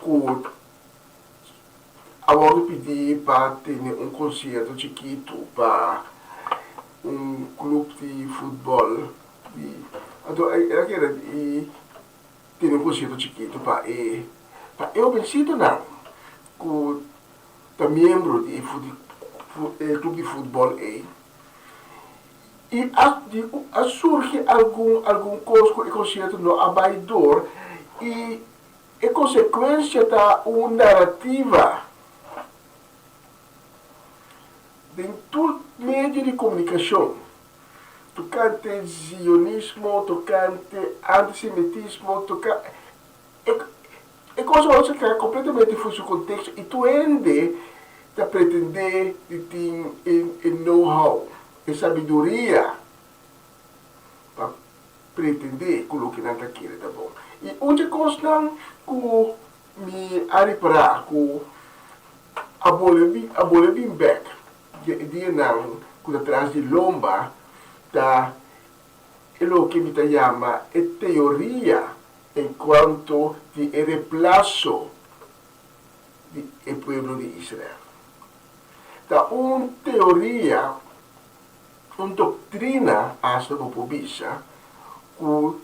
ku A wòrdu pidí pa tene un konsierto chikitu pa un klup di futbòl di anto el a kere di tene un konsierto chikitu pa e pa e hobensitonan ku ta miembro di e klup di futbòl ei i a di a surgi algun algun kos ku e konsierto no a bai dor i E konsekuensia ta un narativa den tur medio di komunikashon tokante zionismo, tokante antisemitismo, toka e kos awor sa keda kompletamente for su konteksto i tur hende ta pretendé di tin e know-how, e sabiduria pa pretendé ku loke nan ta kere ta bon. I un dje kosnan ku mi a ripará ku a bolbe a bolbe bin bèk den e dianan ku ta tras di lomba ta e loke mi ta yama e teoria en kuanto di e replaso di e pueblo di Israel. Ta un teoria. Un doktrina, asta bo por bisa, ku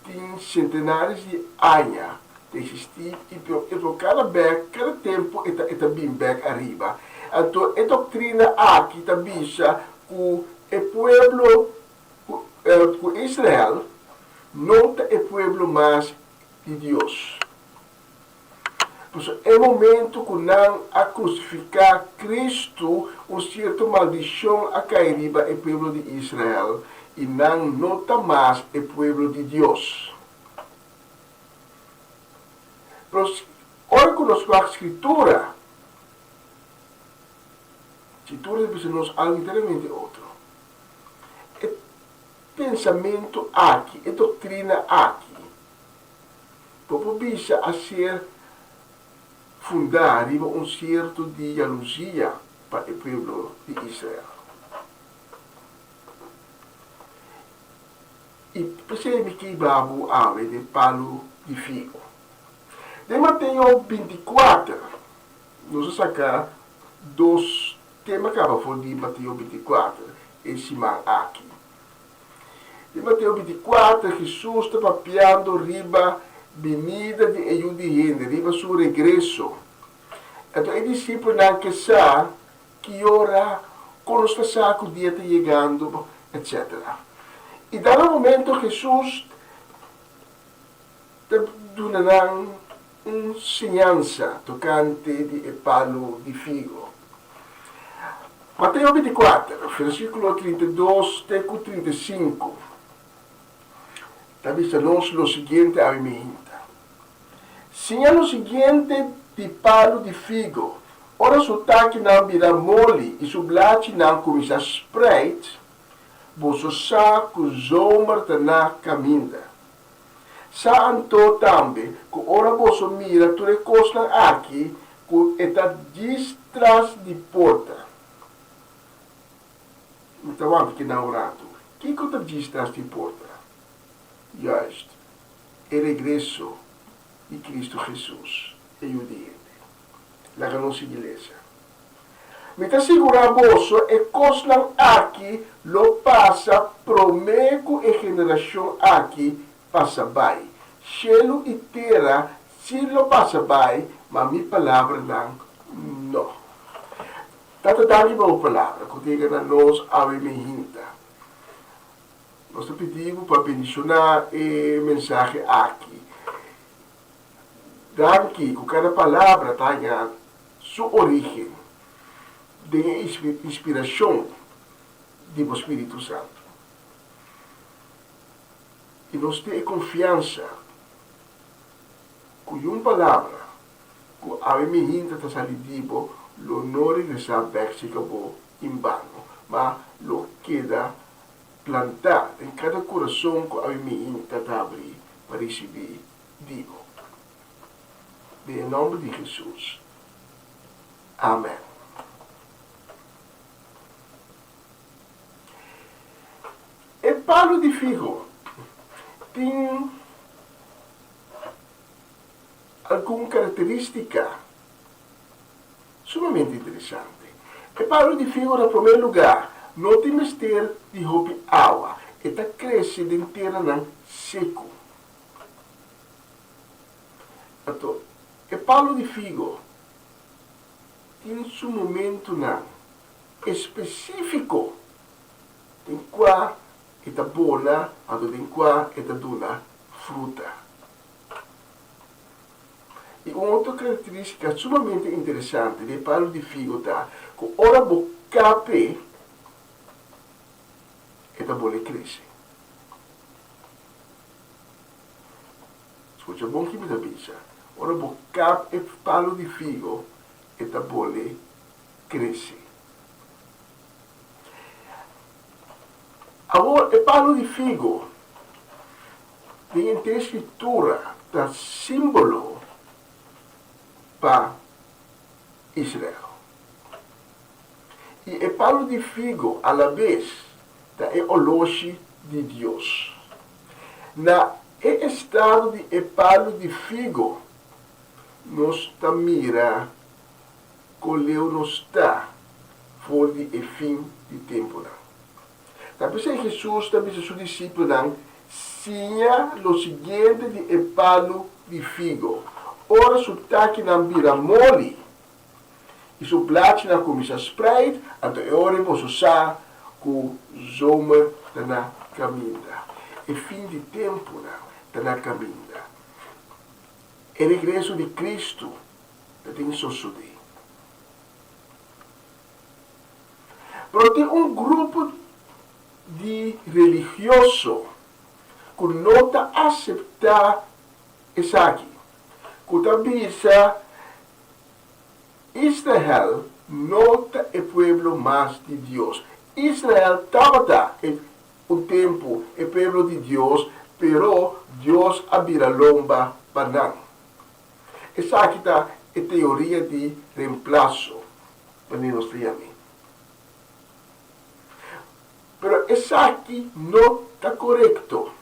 tin sentenares di aña ta eksistí i pero kada bek, kada tempu e ta e ta bin bek ariba. Anto e doktrina aki ta bisa ku e pueblo ku ku Israel no ta e pueblo mas di Dios. Pasobra e momento ku nan a krusifiká Kristu, un sierto maldishon a kai riba e pueblo di Israel, i nan no ta mas e pueblo di Dios. Pero ora ku nos wak Skritura, Skritura ta bisa nos algu enteramente otro. E pensamentu aki, e doktrina aki, Bo por bisa a ser fundá riba un sierto di yaluzia pa e pueblo di Israel. I p'esei mi ke hiba bo awe den palu di figo. Den Mateo 24, nos a saka dos tema kaba for di Mateo 24 e siman aki. Den Mateo 24, Hesus ta papiando riba binida di e Yu di Hende, riba su regreso. Anto e disipelnan ke sa ki ora, kon nos ta sa ku dia ta yegando, etcetera. I dado momento Hesus ta duna nan un siñansa tokante di e palu di figo. Mateo 24, versíkulo 32 te ku 35, ta bisa nos lo siguiente awe mihinta, Siña lo siguiente di palu di figo, Ora su takinan bira moli i su blachinan kuminsá spreit, boso sa ku zomer ta na kaminda. Sa anto tambe ku ora boso mira tur e kosnan aki, ku e ta djis tras di porta. Mi ta wanta keda un ratu. Kiko ta djis tras di porta? Juist, e regreso di Cristo Jesus, e Yu di hende. Laga nos sigui lesa. Mi ta sigurá boso e kosnan aki lo pasa promé ku e generashon aki pasa bai. Shelu i tera sí lo pasa bai, ma mi palabranan no. Tata danki pa bo palabra ku ta yega na nos awe mihinta. Nos ta pidi bo pa bendishoná e mensahe aki. Danki ku kada palabra ta haña su orígen den e inspirashon di bo Spiritu Santu. I nos tin e konfiansa ku yun palabra ku awe mihinta ta sali di bo lo no regresá bèk serka bo en bano, ma lo keda plantá den kada kurason ku awe mihinta ta habrí pa risibí di bo. Den e nòmber di Hesus. Amèn. E palu di figo tin algun karakterístika sumamente interesante. E palu di figo na promé lugá no tin mester di hopi awa, e ta krese den teranan seku. Anto, e palu di figo tin su momentunan espesífiko den kua e ta bona anto den kua e ta duna fruta. I un otro karakterístika sumamente interesante di e palu di figo ta ku ora bo kap'e, e ta bole krese. Scucha bon ki mi ta bisa, ora bo kap e palu di figo, e ta bole crece. Awor e palu di figo den henter Scritura ta simbolo pa Israel. I e palu di figo alabes ta e oloshi di Dios. Na e estado di e palu di figo nos ta mira kon leu nos ta for di e fin di tempunan. Ta p'esei Hesus ta bisa su disipelnan, Siña lo siguiente di e palu di figo, Ora su takinan bira moli i su blachinan kuminsá spreit, anto e ora ei boso sa ku zomer ta na kaminda. E fin di tempunan ta na kaminda. E regreso di Kristu ta tin sosodé. Pero tin un grupo di religioso ku no ta aseptá esaki, ku ta bisa, Israel no ta e pueblo mas di Dios. Israel tabata e un tempu e pueblo di Dios, pero Dios a bira lomba pa nan. Esaki ta e teoria di reemplaso, manera nos ta yam'é. Pero esaki no ta korekto.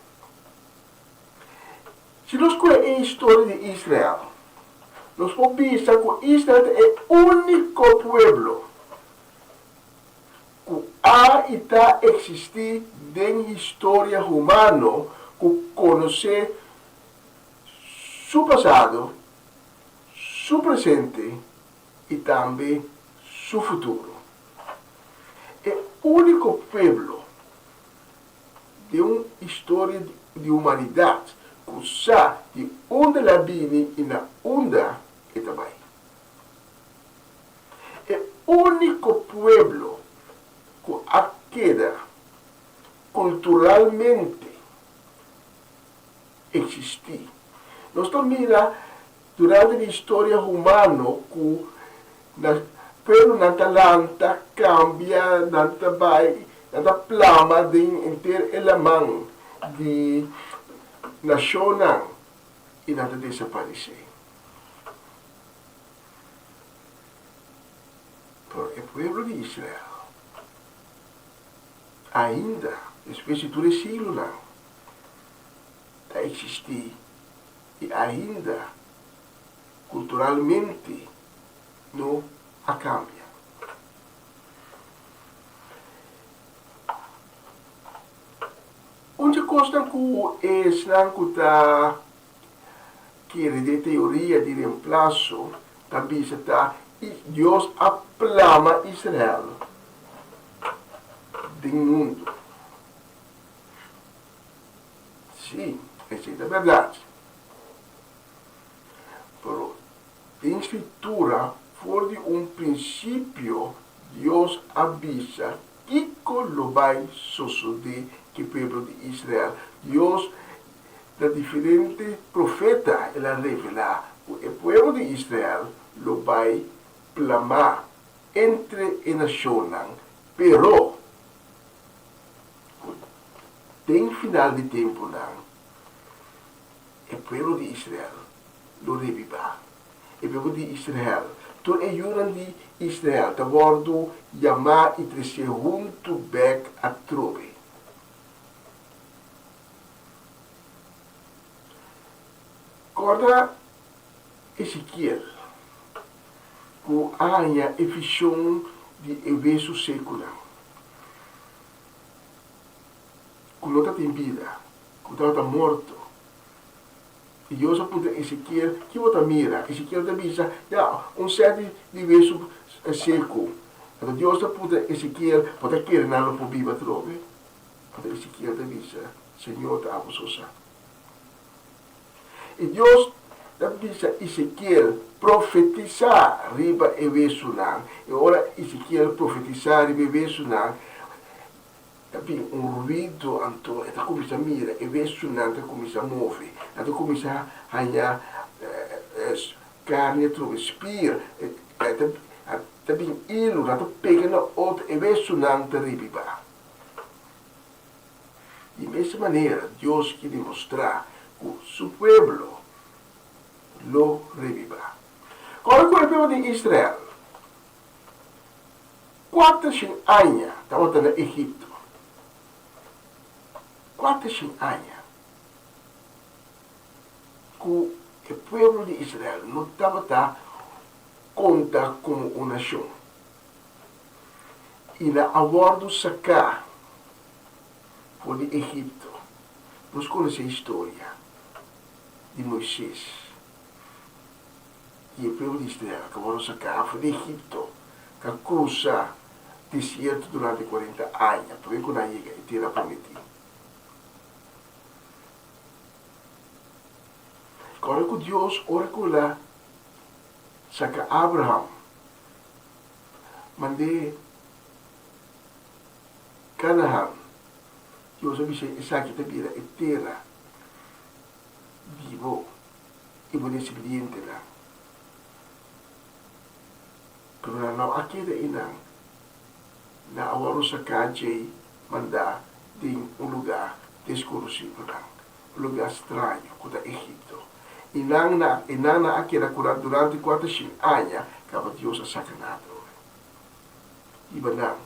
Si nos kohe e historia di Israel. Nos por bisa ku Israel ta e úniko pueblo ku a i ta eksistí den historia humano ku konosé su pasado, su presente i tambe su futuro. E úniko pueblo den un historia di humanidat ku sa di unda el a bini i na unda e ta bai. E úniko pueblo ku a keda kulturalmente eksistí. Nos ta mira durante di historia humano ku na pueblonan ta lanta, kambia, nan ta bai, nan ta plama den henter e laman di nashonnan i nan ta desaparesé. Pero e pueblo di Israel ainda, despues di tur e siglonan, ta eksistí i ainda kulturalmente no a kambia. Un dje kosnan ku esnan ku ta kere den teoria di reemplaso ta bisa ta Dios a plama Israel den mundu. Sí, esei ta bèrdat. Pero den Skritura for di un prinsipio Dios a bisa kiko lo bai sosodé ku e pueblo di Israel. Dios na diferente profeta el a revelá ku e pueblo di Israel lo bai plamá entre e nashonnan, pero ku den final di tempunan e pueblo di Israel lo rebibá. E pueblo di Israel, tur e yunan di Israel ta wòrdu yamá i tresé huntu bèk atrobe. Kòrda Ezekiel ku a haña e vishon di e wesu sekunan ku no tatin bida, ku tabata morto. I Dios a puntra Ezekiel, Ki bo ta mira? Ezekiel ta bisa, Ya, un sèt di wesu seku. Anto Dios ta puntra Ezekiel, Bo ta kere nan lo por biba atrobe? Anto Ezekiel ta bisa, Señor ta abo so sa. I Dios ta bisa Ezekiel, Profetisá riba e wesunan. I ora Ezekiel profetisá riba e wesunan, ta bin un ruido, anto e ta kuminsá mira e wesunan ta kuminsá move, nan ta kuminsá haña karni atrobe, spier, ta bin ilu, nan ta pega na otro, e wesunan ta ribibá. Di mes manera Dios ke demostrá ku su pueblo lo rebibá. Ora ku e pueblo di Israel kuatershen aña tabata na Egipto, kuatershen aña ku e pueblo di Israel no tabata konta komo un nashon i nan a wòrdu saká for di Egipto. Nos konosé historia di Moises i e pueblo di Israel ku a wòrdu saká for di Egipto, ku a krusa desierto durante kuarenta aña promé ku nan a yega e tera prometí. Kòrda ku Dios ora ku el a saka Abraham Mand'é Kanahan. Dios a bis'é, Esaki ta bira e tera di bo i bo desibidientenan. Pero nan no a keda einan. Nan a wòrdu saká djei mandá den un lugá deskonosí pa nan, un lugá straño ku ta Egipto. I nan na e nan a keda kurá durante kuatershin aña kaba Dios a saka nan atrobe riba nan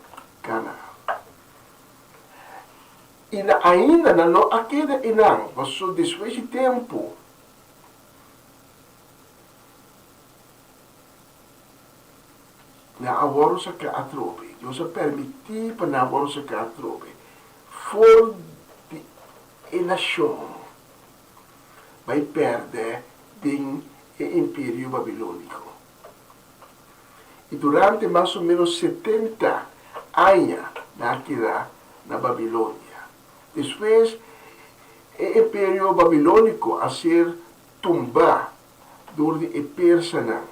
Kanaan. I na ainda nan no a keda einan, paso despues di tempu. Nan a wòrdu saká atrobe. Dios a permití pa nan wòrdu saká atrobe for di e nashon bai pèrdè den e Imperio Babilóniko. I durante mas o ménos 70 aña nan a keda na Babilonia. Despues, e Imperio Babilóniko a ser tumbá dor di e persanan.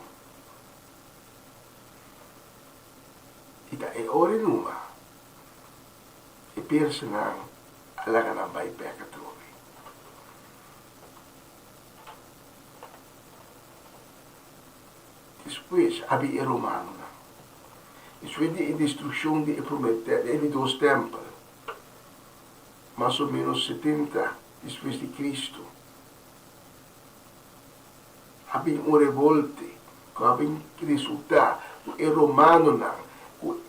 I ta e ora numa e persanan a laga nan bai bèk atrobe. Despues a bin e romanonan. Despues di e destrukshon di e promé e di dos tèmpel, mas o ménos 70 despues di Kristu, a bin un revolte ku a bin resultá ku e romanonan ku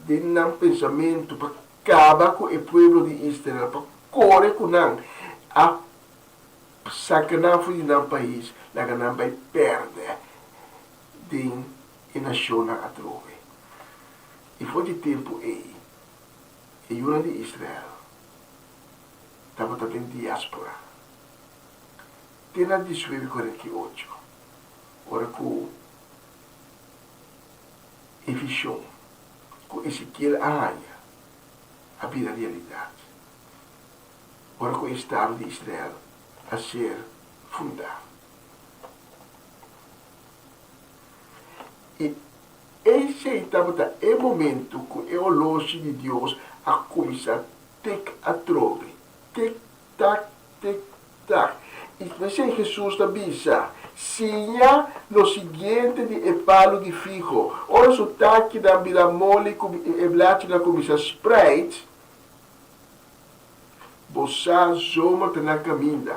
den nan pensamentu pa kaba ku e pueblo di Israel, pa kore ku nan, a saka nan for di nan pais, laga nan bai pèrdè den e nashonnan atrobe. I for di tempu ei, e yunan di Israel tabata den diáspora. Te na 1948, ora ku e vishon ku Ezekiel a haña a bira realidat, ora ku e estado di Israel a ser fundá. I esei tabata e momentu ku e oloshi di Dios a kuminsá tek atrobe, tek tak, tek tak. I p'esei Hesus ta bisa, Siña lo siguiente di e palu di figo, ora su takinan bira moli ku e blachinan kuminsá spreit, bo sa zomer ta na kaminda.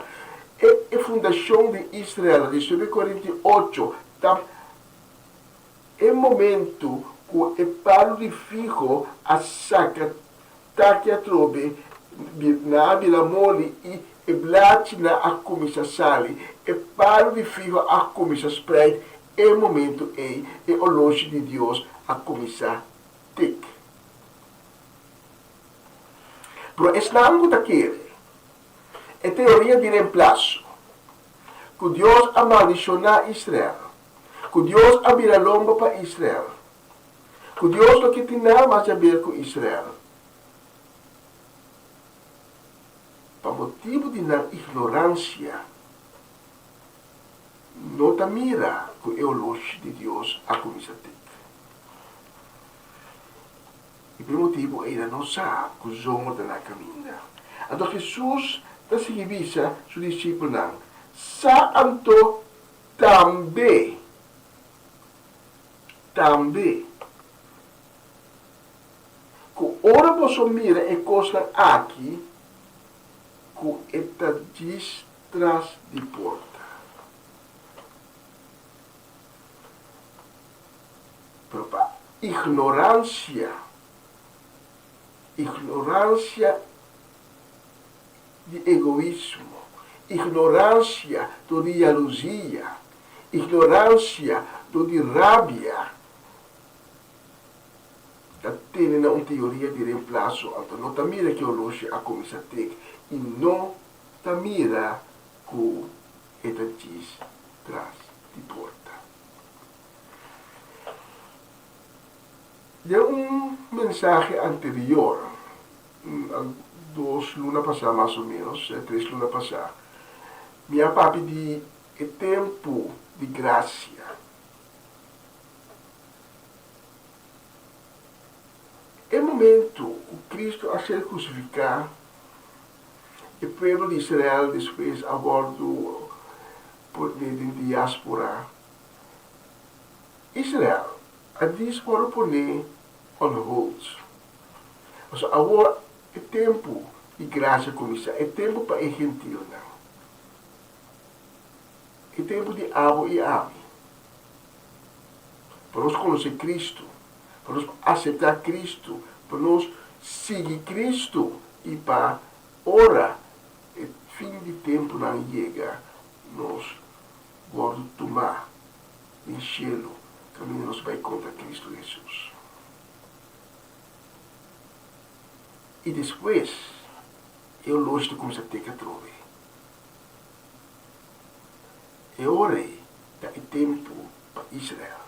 E e fundashon di Israel di 1948 ta e momentu ku e palu di figo a saka Taki atrobe nan a bira moli i e blachinan a kuminsá sali, e palu di figo a kuminsá spreit, e momentu ei e oloshi di Dios a kuminsá tik. Pero esnan ku ta kere e teoria di remplaso, ku Dios a maldishoná Israel, ku Dios a bira lomba pa Israel, Ku Dios no ke tin nada mas di haber ku Israel. Pa motibu di nan ignoransia, no ta mira ku e oloshi di Dios a kuminsá tik. I pa e motibu ei nan no sa ku zomer ta na kaminda. Anto Hesus ta sigui bisa su disipelnan, Sa anto tambe. Tambe, ku ora boso mira e kosnan aki, ku e ta djis tras di porta. Pero pa ignoransia, ignoransia di egoismo, ignoransia dor di yaluzia, ignoransia dor di rabia, ta tene na un teoria di remplaso, anto no ta mira ke oloshi a kuminsá tek i no ta mira ku e ta djis tras di porta. Den un mensahe anterior, dos luna pasá mas o ménos, tres luna pasá, mi a papia di e tempu di grasia. E momentu ku Kristu a ser krusifiká, e pueblo di Israel despues a wòrdu pone den diáspora. Israel a dis wòrdu poné on hold. Pasobra awor e tempu di grasia kuminsá, e tempu pa e gentilnan, e tempu di abo i ami, pa nos konosé Kristu, pa nos aseptá Kristu, pa nos sigui Kristu i pa ora e fin di tempunan yega nos wòrdu tumá den shelu. Kaminda nos bai kontra Kristu Hesus. I despues e oloshi ta kuminsá teka atrobe. E ora ei ta e tempu pa Israel.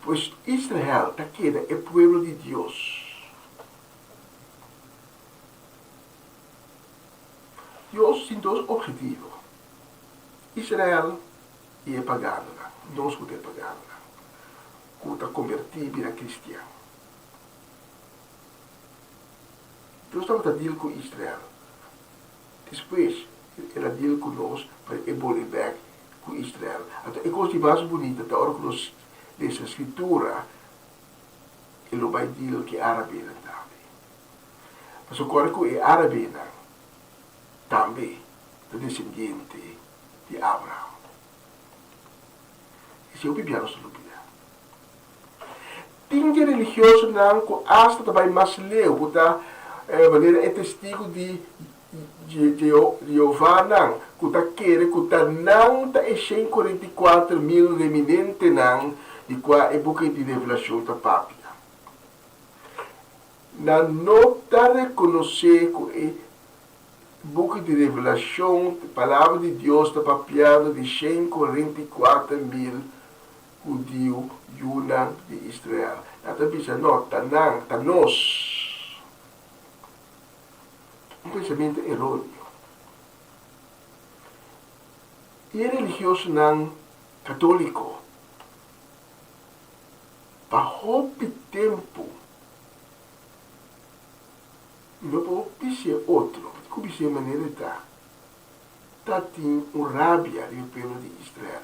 Pues Israel ta keda e pueblo di Dios. Dios tin dos obhetivo, Israel i e paganonan, nos ku ta e paganonan, ku ta kombertí bira kristian. Dios tabata deal ku Israel, despues el a deal ku nos pa e bolbe bèk ku Israel. Anto e kos di mas bunita ta ora ku nos lesa Skritura, e lo bai deal ku e árabenan tambe. Pasobra kòrda ku e árabenan tambe ta desendiente di Abraham. Esei hopi bia nos ta lubida. Tin di religiosonan ku asta ta bai mas leu, ku ta manera e Testigu di Jehovanan, ku ta kere ku ta nan ta e 144.000 reminentenan di kua e buki di Revelashon ta papia. Nan no ta rekonosé ku e Buki di Revelashon, Palabra di Dios ta papiando di 144.000 hudiu, yunan di Israel. Nan ta bisa, No, ta nan, ta nos. Un pensamentu eróneo. I e religiosonan katóliko pa hopi tempu no por bis'é otro, ku bis'é manera e ta, ta tin un rabia riba e pueblo di Israel.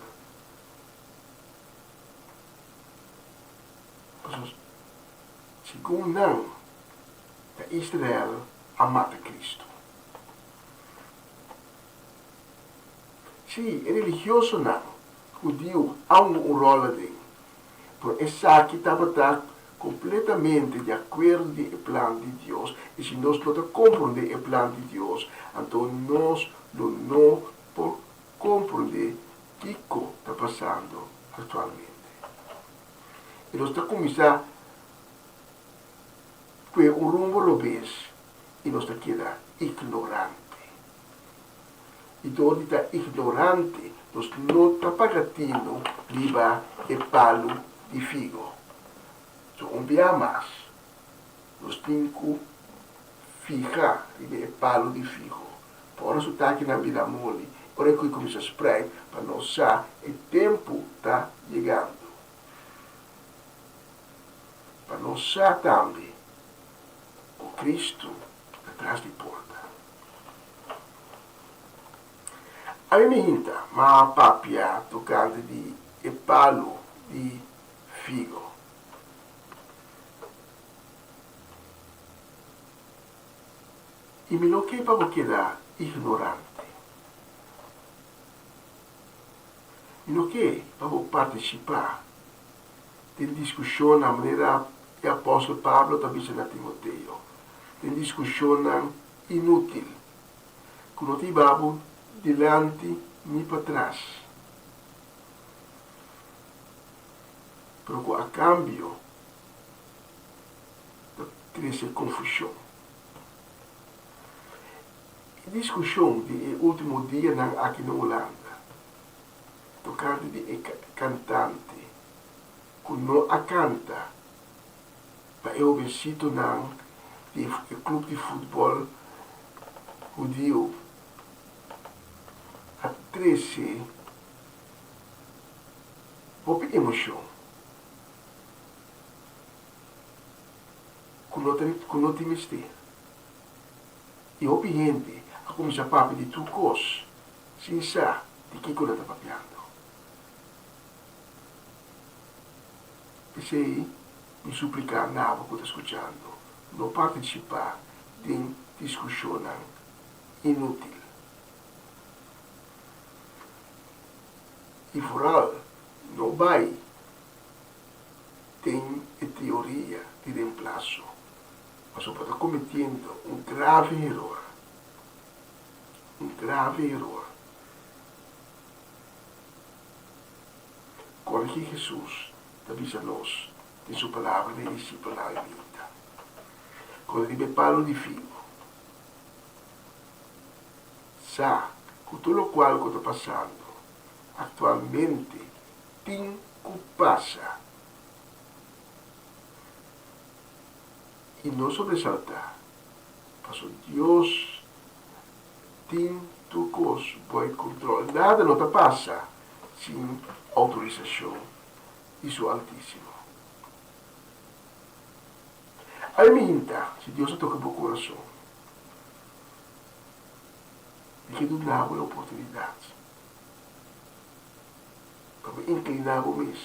Pasobra segun nan, ta Israel a mata Cristo. Sí, e religiosonan hudiu a hunga un ròl aden, pero esaki tabata kompletamente di akuerdo di e plan di Dios, i si nos no ta komprondé e plan di Dios, anto nos lo no por komprondé kiko ta pasando aktualmente. I nos ta kuminsá kue un rumbo robes i nos ta keda ignorante. I dor di ta ignorante nos no ta paga tinu riba e palu di figo. So un bia mas nos tin ku fiha riba e palu di figo pa ora su takinan bira moli, ora e kui kuminsá spreit pa nos sa e tempu ta yegando. Pa nos sa tambe ku Kristu ta tras di porta. Ami mi hinta ma papia tokante di e palu di figo. I mi no ke pa bo keda ignorante. Mi no ke pa bo partisipá den diskushonnan manera e apòstel Pablo ta bisa na Timoteo, den diskushonnan inútil ku no ta hiba bo dilanti ni patras, pero ku a kambio ta trese konfushon. E diskushon di e último dianan aki na Hulanda tokante di e kantante ku no a kanta pa e hobensitonan di e klup di futbòl hudiu a trese hopi emoshon ku no ta ku no tin mester. I hopi hende a kuminsá papia di tur kos sin sa di kiko nan ta papiando. P'esei mi supliká nabo ku ta skuchando, no partisipá den diskushonnan inútil. I foral no bai den e teoria di remplaso, pasobra bo ta kometiendo un grave eror, un grave eror. Awor ki Hesus ta bisa nos den su palabra na e disipelnan awe minta? Kòrda riba e palu di figo. Sa ku tur lokual ku ta pasando aktualmente tin ku pasa i no sobresaltá, pasobra Dios tin tur kos bou kontrol. Nada no ta pasa sin outorisashon di su Altísimo. Ai mi hinta, si Dios a toka bo kurason, e ke duna bo e oportunidat pa bo inkliná bo mes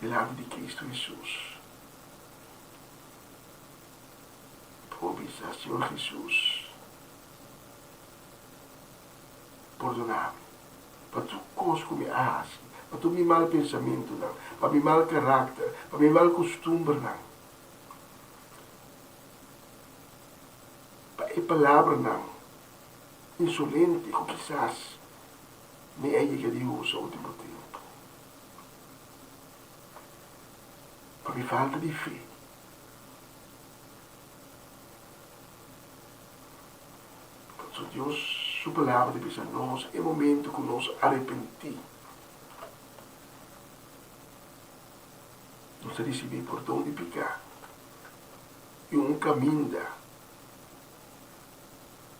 dilanti di Kristu Hesus i pa bo bisa, Señor Hesus, pordoná mi pa tur kos ku mi a hasi, pa tur mi mal pensamentunan, pa mi mal karakter, pa mi mal kustumbernan, pa e palabranan insolente ku kisas mi a yega di usa ultimo tempu, pa mi falta di fe. Pasobra Dios su Palabra ta bisa nos e momento ku nos arepentí, nos ta risibí pordon di piká i un kaminda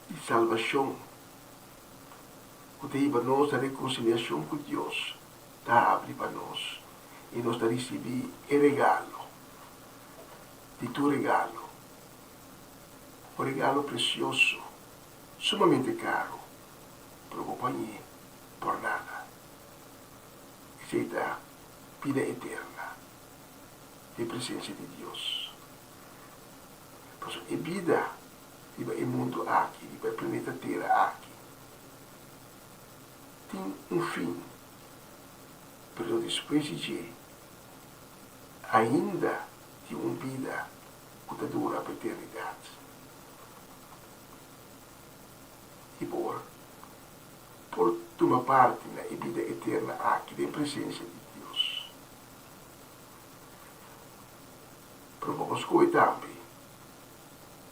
di salbashon ku ta hiba nos na rekonsiliashon ku Dios ta habri pa nos i nos ta risibí e regalo di tur regalo. Un regalo presioso, sumamente caro, pero bo pañ'é por nada. Esei ta bida eterna den presencia di Dios. Pasobra e bida riba e mundo aki, riba e planeta Tera aki, tin un fin, pero despues di dje ainda tin un bida ku ta dura pa eternidat. I bo por tuma parti na e bida eterna aki den presensia di Dios. Pero bo por skohe tambe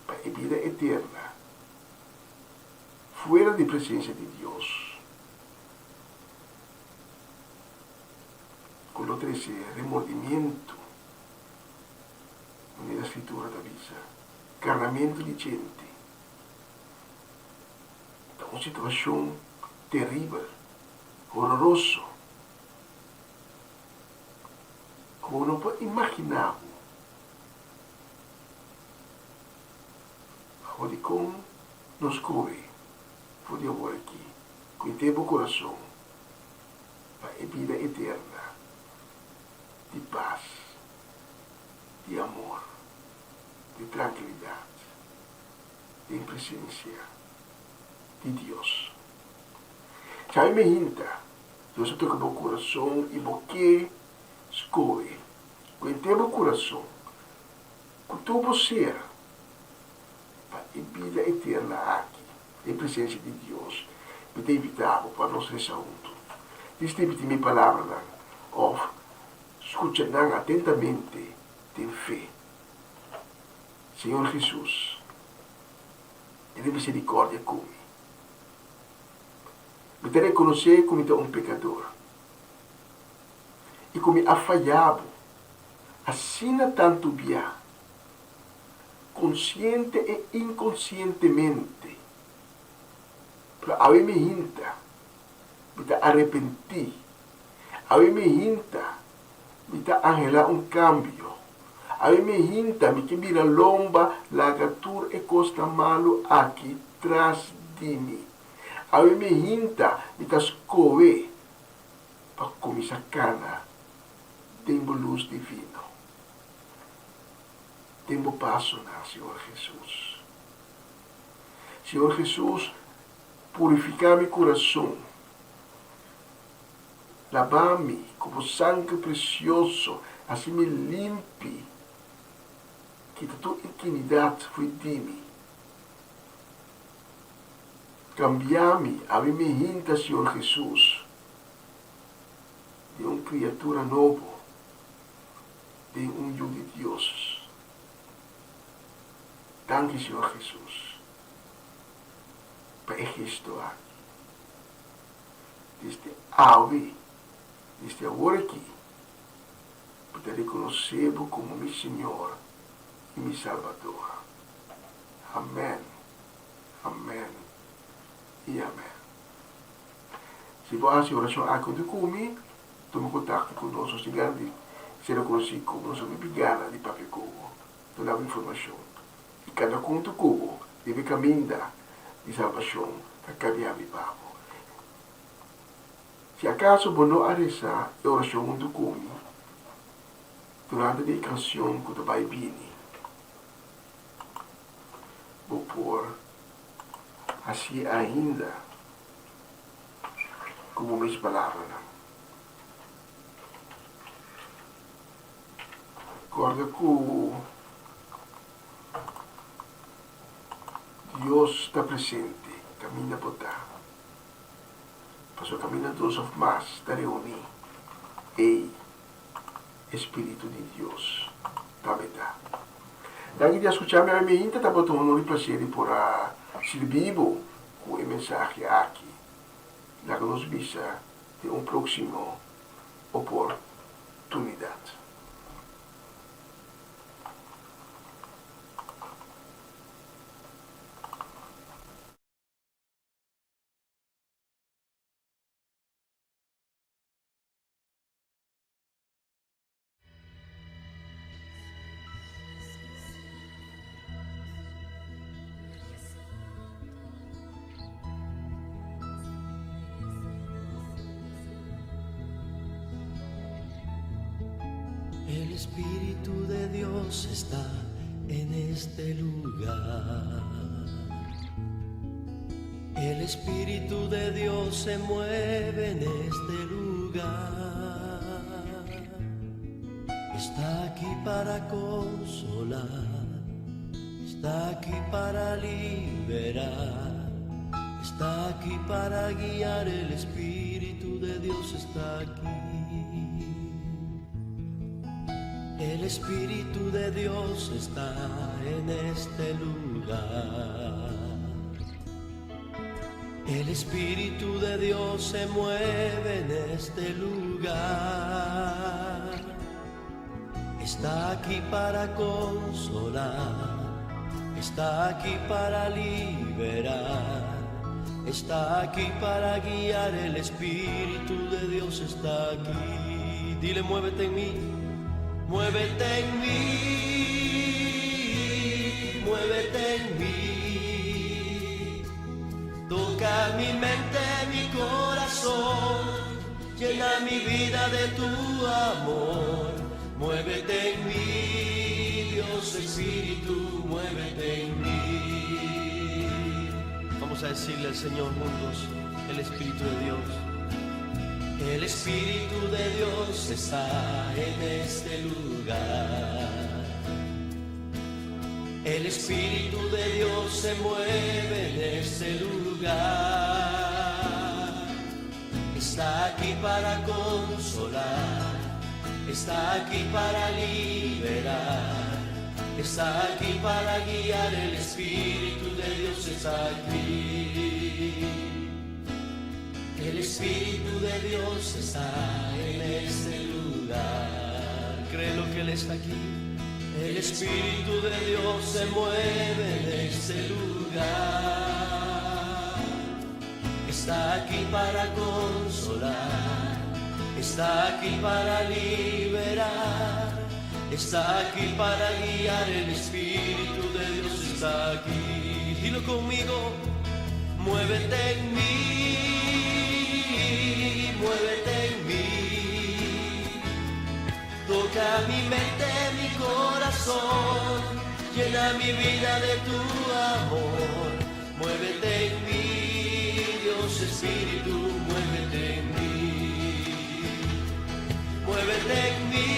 pa e bida eterna fuera di presensia di Dios, ku lo trese remordimientu. Manera Skritura ta bisa, karnamentu di djente ta un situashon teribel, hororoso, ku bo no por imaginá bo. Awor dikon nos kohe for di awor aki ku henter bo kurason pa e bida eterna di pas? di amor, di trankilidat den presensia di Dios. Djawe mi hinta, Dios a toka bo kurason i bo ke skohe ku henter bo kurason, ku tur bo ser, pa e bida eterna aki den presensia di Dios. Mi ta invita bo pa nos resa huntu. Dis ripiti mi palabranan òf Skucha nan atentamente den fe. Señor Jesus, tene misericordia ku mi. Mi ta rekonosé ku mi ta un pekador i ku mi a faya Bo asina tantu bia, konsiente e inkonsientemente. Pero awe mi hinta, mi ta arepentí. Awe mi hinta, mi ta anhelá un kambio. Awe mi hinta, mi ke bira lomba laga tur e kosnan malu aki tras di mi. Awe mi hinta, mi ta skohe pa kuminsá kana den bo lus divino, den bo pasonan, Señor Hesus. Señor Hesus, purifiká mi kurason. Laba mi ku bo sangre presioso, hasi mi limpi, kita tur inkinidat fo'i di mi. Kambia mi, abi mi hinta, Señor Jesus. den un kriatura nobo, den un yu di Dios. Danki Señor Jesus pa e gesto aki. Desde awe, desde awor aki, bo ta rekonosé bo komo mi Señor i mi Salbador. Amèn, amèn i amèn. Si bo hasi orashon aki huntu ku mi, tuma kontakto ku nos. Nos tin gana di ser rekonosí ku bo. Nos hopi gana di papia ku bo, duna bo informashon i kana huntu ku bo riba e kaminda di salbashon ta kabiá mi pa bo. Si akaso bo no a resa e orashon huntu ku mi durante di e kanshon ku ta bai bini, bo por hasié ainda ku bo mes palabranan. Kòrda ku Dios ta presente kaminda bo ta. Pasobra kaminda dos òf mas ta reuní, ei e Spiritu di Dios tambe ta. Danki di a skucha mi. Ami ainda tabata un honor i plaser di por a sirbi bo ku e mensahe aki. Laga nos bisa den un próksimo oportunidat. El Espíritu de Dios está en este lugar. El Espíritu de Dios se mueve en este lugar. Está aquí para consolar, está aquí para liberar, está aquí para guiar. El Espíritu de Dios está aquí. El Espíritu de Dios está en este lugar. El Espíritu de Dios se mueve en este lugar. Está aquí para consolar, está aquí para liberar, está aquí para guiar. El Espíritu de Dios está aquí. Dile, muévete en mí, muévete en mí, muévete en mí. Toca mi mente, mi corazón, llena mi vida de tu amor. Muévete en mí, Dios Espíritu, muévete en mí. Vamos a decirle al Señor juntos, el Espíritu de Dios. El Espíritu de Dios está en este lugar. El Espíritu de Dios se mueve en este lugar. Está aquí para consolar, está aquí para liberar, está aquí para guiar. El Espíritu de Dios está aquí. El Espíritu de Dios está en este lugar. Créelo que Él está aquí. El Espíritu de Dios se mueve en este lugar. Está aquí para consolar, está aquí para liberar, está aquí para guiar. El Espíritu de Dios está aquí. Dilo conmigo, muévete en mí, muévete en mí. Toca mi mente, mi corazón, llena mi vida de tu amor. Muévete en mí, Dios Espíritu, muévete en mí. Muévete en mí,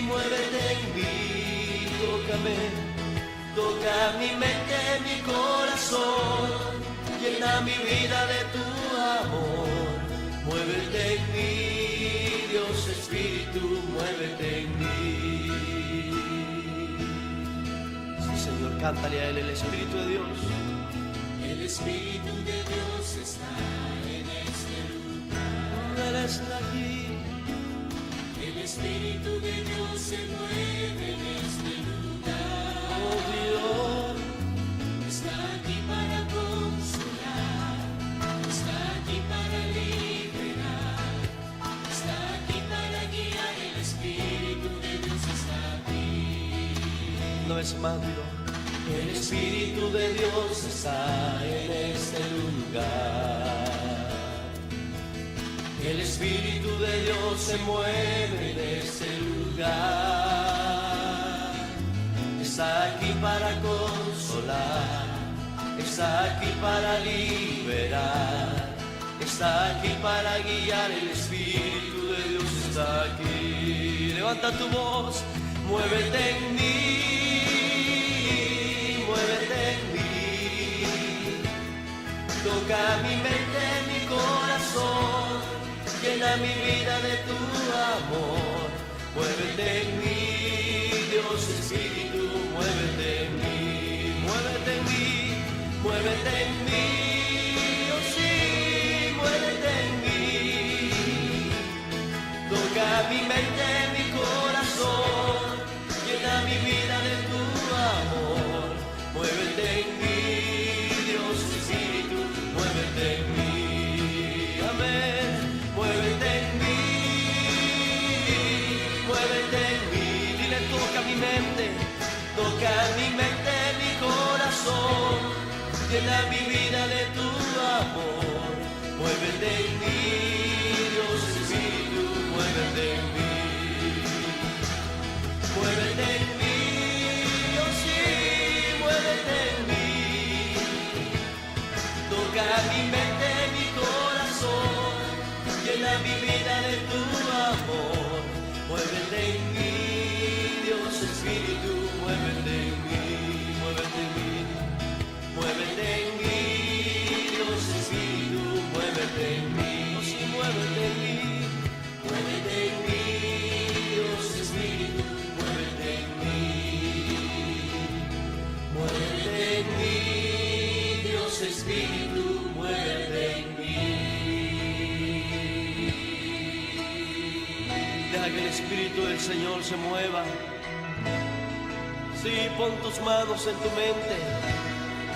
muévete en mí, tócame, toca mi mente, mi corazón, llena mi vida de tu amor. Muévete. Muévete en mí, Dios Espíritu, muévete en mí. Sí, Señor, cántale a Él el Espíritu de Dios. El Espíritu de Dios está en este lugar. Él está aquí. El Espíritu de Dios se mueve en este lugar. Oh Dios. Está aquí para consolar, está aquí para liberar, está aquí para guiar. El Espíritu de Dios está aquí. Una vez más, dilo. El Espíritu de Dios está en este lugar. El Espíritu de Dios se mueve en este lugar. Está aquí para consolar, está aquí para liberar, está aquí para guiar. El Espíritu de Dios está aquí. Levanta tu voz, muévete en mí, muévete en mí. Toca mi mente, mi corazón, llena mi vida de tu amor. Muévete en mí, Dios Espíritu, muévete en mí, muévete en mí, muévete en mí, oh sí, muévete en mí. Toca mi mente, mi corazón, llena mi vida de tu amor. Muévete en mí, Dios Espíritu, muévete en mí. Amén. Muévete en mí, muévete en mí. Dile, toca mi mente, toca mi mente, mi corazón. Llena mi vida de tu amor. Muévete en mí, Dios Espíritu, muévete en mí. Muévete en mí, oh sí, muévete en mí. Toca mi mente, mi corazón, llena mi vida de tu amor. Muévete en mí, Dios Espíritu, muévete en mí, muévete en mí. Muévete en mí, Dios Espíritu, muévete en mí, oh sí, muévete en mí. Muévete en mí, Dios Espíritu, muévete en mí. Muévete en mí, Dios Espíritu, muévete en mí. Deja que el Espíritu del Señor se mueva. Sí, pon tus manos en tu mente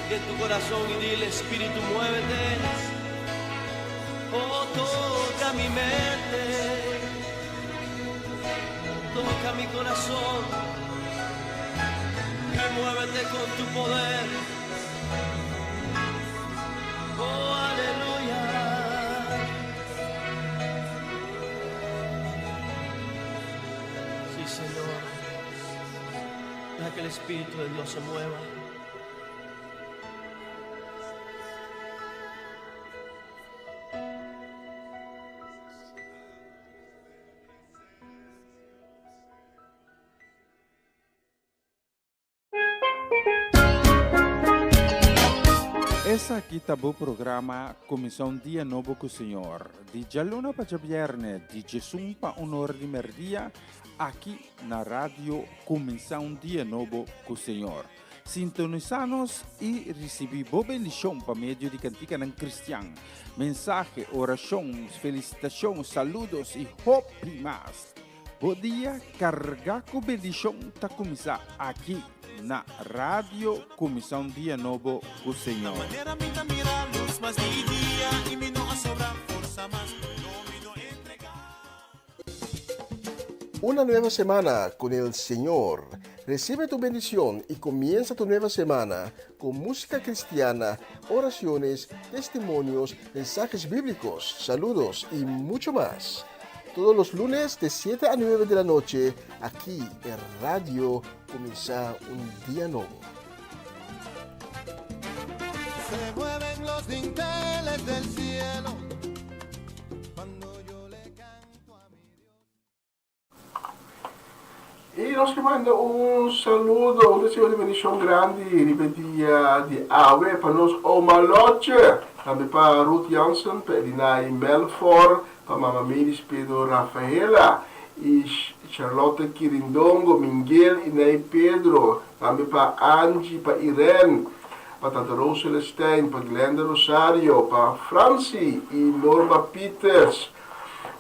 y en tu corazón y dile, Espíritu, muévete. Oh, toca mi mente, toca mi corazón y muévete con tu poder. Oh, aleluya. Sí, Señor. Deja que el Espíritu de Dios se mueva. Esaki ta bo programa Kuminsá un Dia Nobo ku Señor, di djaluna pa djabièrnè di djesun pa un or di mèrdia, aki na Radio Kuminsá un Dia Nobo ku Señor. Sintonisá nos i risibí bo bendishon pa medio di kantikanan kristian, mensahe, orashon, felisitashon, saludos i hopi mas. Bo dia kargá ku bendishon ta kuminsá aki na Radio Kuminsá un Dia Nobo ku Señor. Una nueva semana con el Señor. Recibe tu bendición y comienza tu nueva semana con música cristiana, oraciones, testimonios, mensajes bíblicos, saludos y mucho más. Todos los lunes de 7 a 9 de la noche, aquí en Radio Comienza un Día Nuevo. Se mueven los dinteles del cielo cuando yo le canto a mi Dios. I nos ke manda un saludo, un deseo di bendishon grandi riba e dia di awe pa nos oma Lotje, tambe pa Ruth Jansen, pa Edinay Melfor. pa Mama Miris Pedro Rafaela i Charlotte Kirindongo, Mingel i Ney Pedro, tambe pa Angie, pa Irene, pa Tata Rose Celestijn, pa Glenda Rosario, pa Francie i Norma Pieters,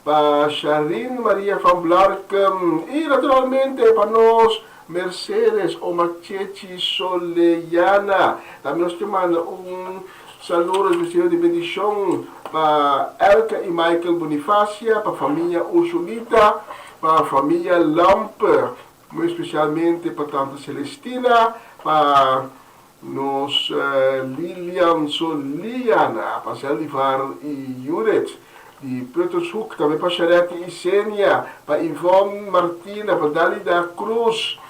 pa Sharin Maria van Blarkum i naturalmente pa nos Mercedes Oma Chechi Soleyana. Tambe nos ke manda un saludo especial di bendicion pa Elka i Michael Bonifacia, pa famia Ursulita, pa famia Lampe, muy especialmente pa tanta Celestina, pa nos Lilian Soliana, pa Zeldivar i Judith di Puttershoek, tambe pa Sharetti i Senia, pa Yvonne Martina, pa Dalida Cruz.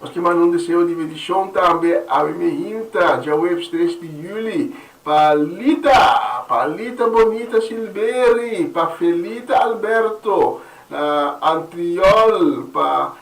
Nos ke manda un deseo di bendishon tambe awe mehinta, djaweps 3 di juli, pa Lita, pa Lita Bonita Silberi, pa Felita Alberto, na Antriol, pa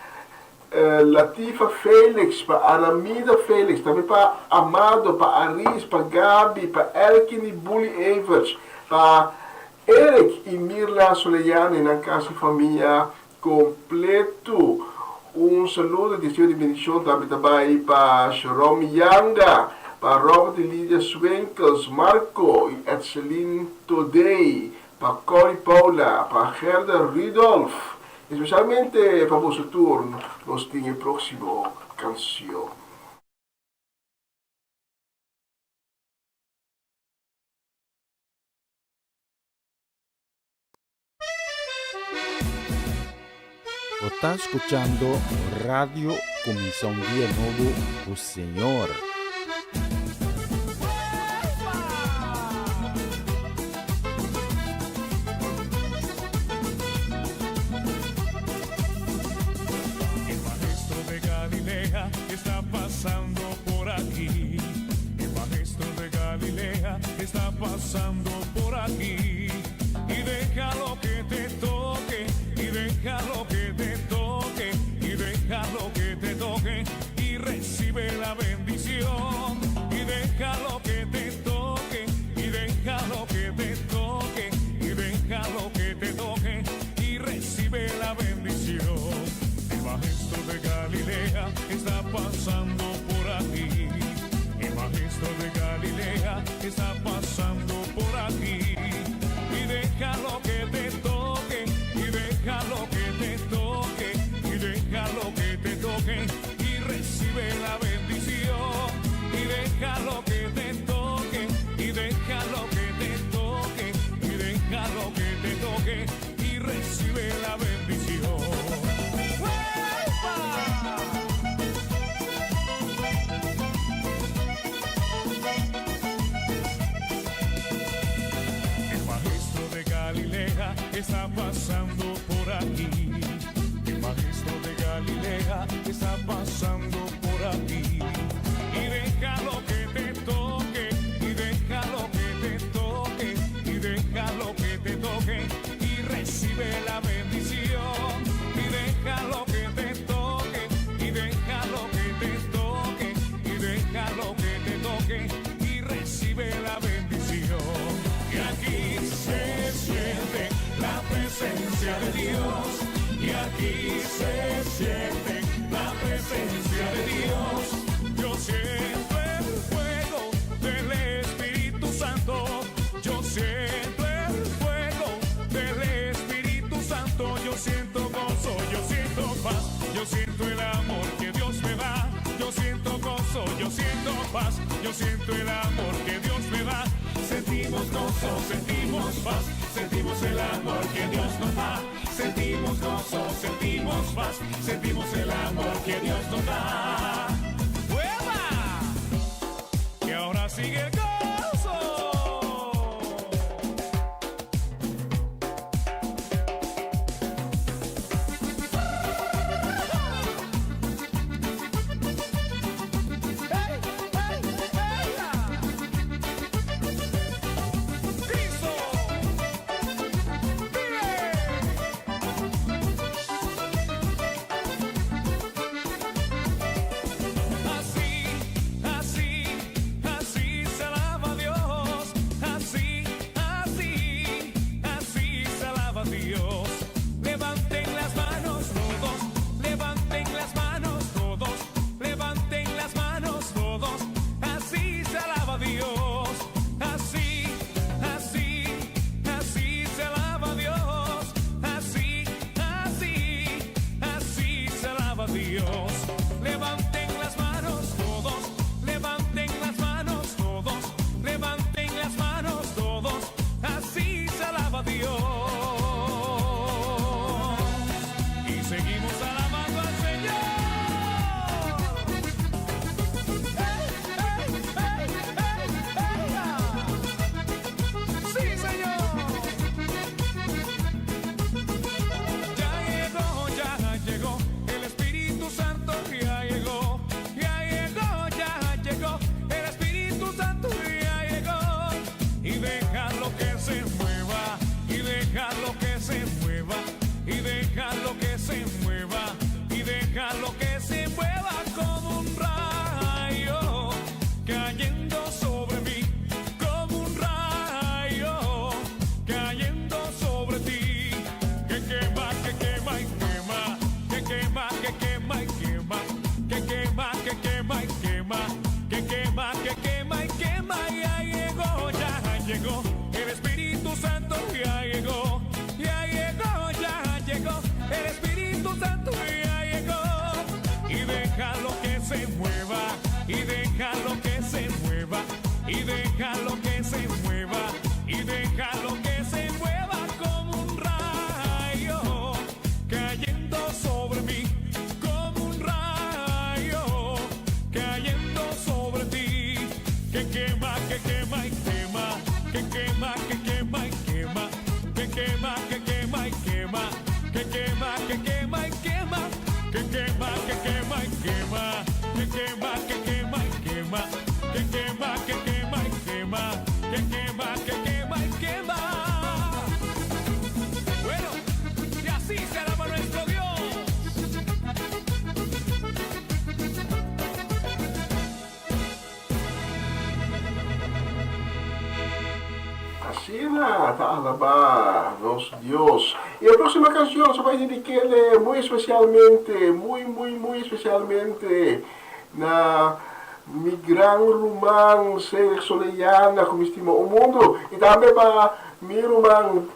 Latifa Felix, pa Aramida Felix, tambe pa Amado, pa Aris, pa Gaby, pa Elkin i Bully Everts, pa Eric i Mirla Soleyana i nan kas i famia kompleto. Un saludo i deseo di bendishon tambe ta bai pa Sharon Yanga, pa Robert i Lydia Swinkels, Marco i Edseline Todey, pa Corrie Paula, pa Gerda Rudolph, Especialmente pa boso tur nos tin e proximo cancion. Bo ta scuchando Radio Cuminsa un Dia Nobo cu Señor. El maestro de Galilea está pasando por aquí. El maestro de Galilea está pasando por aquí. Y déjalo que te toque, y déjalo que te toque, y déjalo que te toque, y recibe la bendición. Y déjalo que te toque, y déjalo que te toque, y déjalo que te toque, y recibe la bendición. El maestro de Galilea está pasando por aquí. El maestro de Galilea está pasando por aquí. Y déjalo que te toque, y déjalo que te toque, y déjalo que te toque, y recibe la bendición. Y déjalo que te toque, y déjalo que te toque, y déjalo que te toque, y recibe la bendición. ¡Uepa! El maestro de Galilea está pasando por aquí. El maestro de Galilea está pasando por aquí. Y déjalo que te toque, y déjalo que te toque, y déjalo que te toque, y recibe la bendición. Y déjalo que te toque, y déjalo que te toque, y déjalo que te toque, y recibe la bendición. Y aquí se siente la presencia de Dios. Y aquí se siente la presencia de Dios. Yo siento el fuego del Espíritu Santo. Yo siento el fuego del Espíritu Santo. Yo siento gozo, yo siento paz. Yo siento el amor que Dios me da. Yo siento gozo, yo siento paz. Yo siento el amor que Dios me da. Sentimos gozo, sentimos paz. Sentimos el amor que Dios nos da. Sentimos gozo, sentimos paz. Sentimos el amor que Dios nos da. ¡Hueva! Y ahora sigue el gozo. ¡Hey, hey, hey! ¡Cristo! ¡Vive! que quema y quema, que quema, que quema y quema, que quema, que quema y quema, que quema, que quema y quema, que quema, que quema y quema. Bueno, y así se alaba nuestro Dios. Asina ta alabá nos Dios. I e próksimo kanshon sa bai dedik'é muy espesialmente, muy, muy, muy espesialmente na mi gran ruman Cedric Soleyana ku mi stima un mundu i tambe pa mi ruman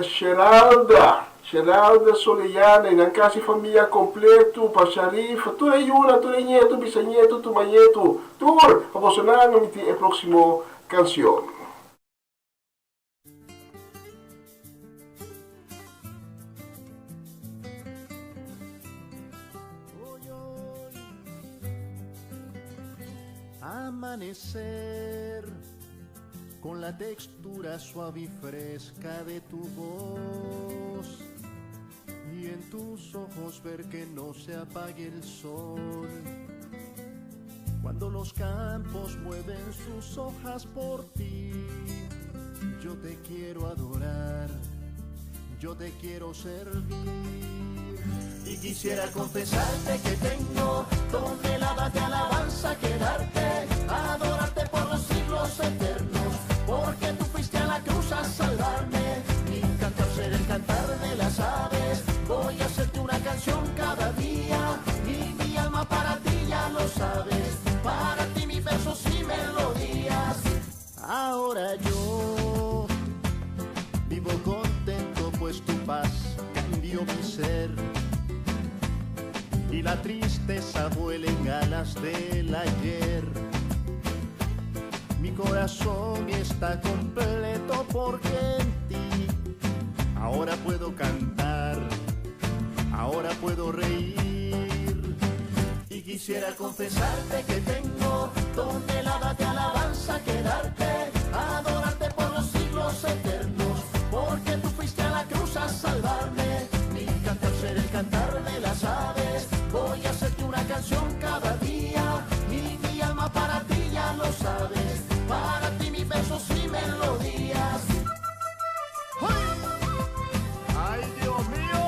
Sheralda, Sheralda Soleyana i nan kasi famia kompletu, pa Sharif, tur e yunan, tur e ñetu, bisañetu, tumañetu, tur pa bosonan mi tin e próksimo kanshon. Amanecer con la textura suave y fresca de tu voz y en tus ojos ver que no se apague el sol. Cuando los campos mueven sus hojas por ti, yo te quiero adorar, yo te quiero servir. Y quisiera confesarte que tengo toneladas de alabanza que darte, adorarte por los siglos eternos, porque tú fuiste a la cruz a salvarme. Mi cantar será el cantar de las aves, voy a hacerte una canción cada día, y mi alma para ti ya lo sabes, para ti mis versos y melodías. Ahora yo vivo contento, pues tu paz cambió mi ser y la tristeza vuela en alas del ayer. Mi corazón está completo porque en ti ahora puedo cantar, ahora puedo reír. Y quisiera confesarte que tengo toneladas de alabanza que darte, adorarte por los siglos eternos, porque tú fuiste a la cruz a salvarme. Mi cantar será el cantar de las aves, voy a hacerte una canción cada día, y mi alma para ti ya lo sabes, para ti mis versos y melodías. ¡Ay, Dios mío!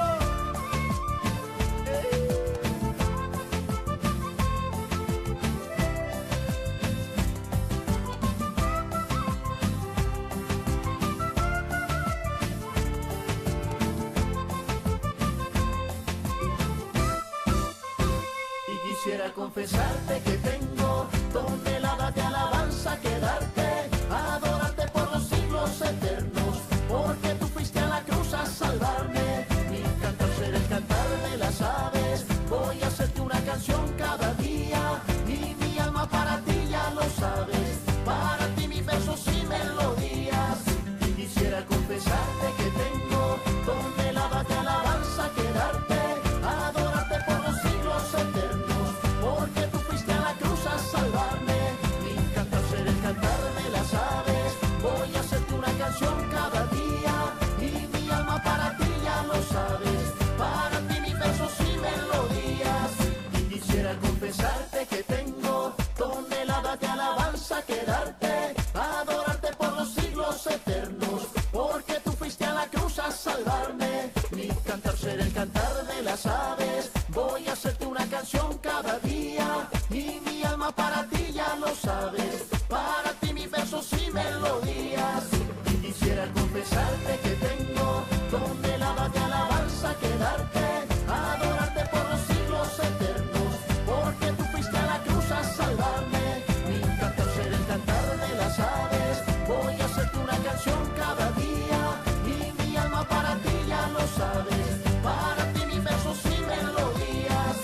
Y quisiera confesarte que tengo toneladas de alabanza que darte, adorarte por los siglos eternos, porque tú fuiste a la cruz a salvarme. Mi cantar será el cantar de las aves, voy a hacerte una canción cada día, y mi alma para ti ya lo sabes, para ti mis versos y melodías. Y quisiera confesarte que tengo toneladas de alabanza que darte, adorarte por los siglos eternos, porque tú fuiste a la cruz a salvarme. Mi cantar será el cantar de las aves, voy a hacerte una canción cada día, y mi alma para ti ya lo sabes, para ti mis versos y melodías. Y quisiera confesarte que tengo toneladas de alabanza que darte, adorarte por los siglos eternos, porque tú fuiste a la cruz a salvarme. Mi cantar será el cantar de las aves, voy a hacerte una canción cada día, y mi alma para ti ya lo sabes, para ti mis versos y melodías. Y quisiera confesarte que tengo toneladas de alabanza que darte, adorarte por los siglos eternos, porque tú fuiste a la cruz a salvarme. Mi cantar será el cantar de las aves, voy a hacerte una canción cada día, y mi alma para ti ya lo sabes, para ti mis versos y melodías.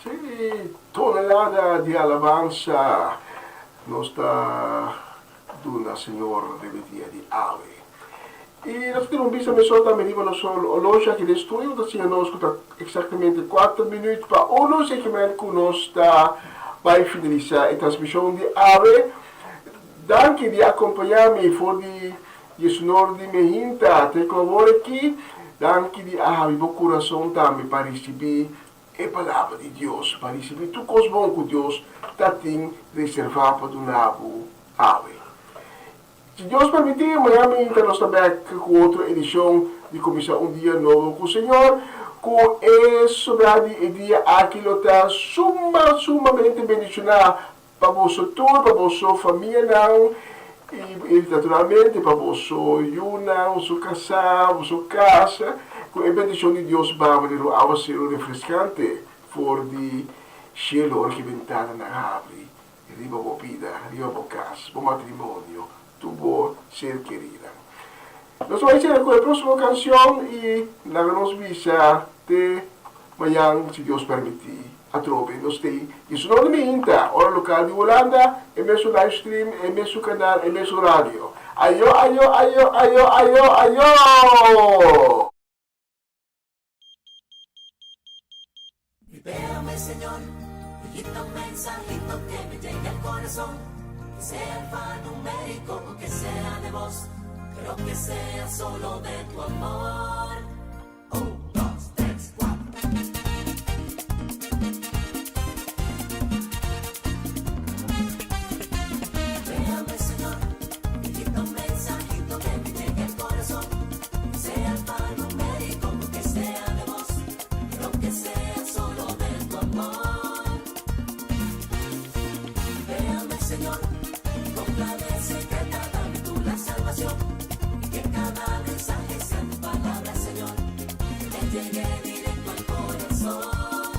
Sí, tonelada di alabansa nos ta duna Señor riba e dia di awe. I nos ta tene un bista mesora tambe riba nos oloshi aki den studio ku ta siña nos ku ta eksaktamente kuater minüt pa uno, segimente ku nos ta bai finalisá e transmishon di awe. Danki di akompañá mi for di. Diesunor di mehinta te ku awor aki. Danki di a habri bo kurason tambe pa risibí e Palabra di Dios, pa risibí tur kos bon ku Dios ta tin reservá pa duna bo awe. Si Dios permití, mañana mainta nos ta bèk ku otro edishon di Kuminsá un Dia Nobo ku Señor, ku e sobrá di e dia aki lo ta suma, sumamente bendishoná pa boso tur, pa boso famianan i naturalmente pa boso yunan, boso kasá, boso kas, ku e bendishon di Dios baba den un awaseru refreskante for di shelu ora ku e bentananan habri riba bo bida, riba bo kas, bo matrimonio, tur bo ser kerinan. Nos bai sera ku e próksimo kanshon i laga nos bisa te mañan si Dios permití. Atrobe nos t'ei di su nònde miinta, ora lokal di Hulanda, e mesun livestream, e mesun kanal, e mesun radio. Ayo, ayo, ayo, ayo, ayo, ayo! Libérame, Señor, digita un mensajito que me llegue al corazón, que sea alfanumérico o que sea de voz, pero que sea solo de tu amor. Un, dos, tres, cuatro. Libérame, Señor, digita un mensajito que me llegue al corazón, que sea alfanumérico o que sea de voz, pero que sea solo de tu amor. Véame, Señor, con clave secreta, dame tú la salvación. Y que cada mensaje sea tu palabra, Señor, que me llegue directo al corazón.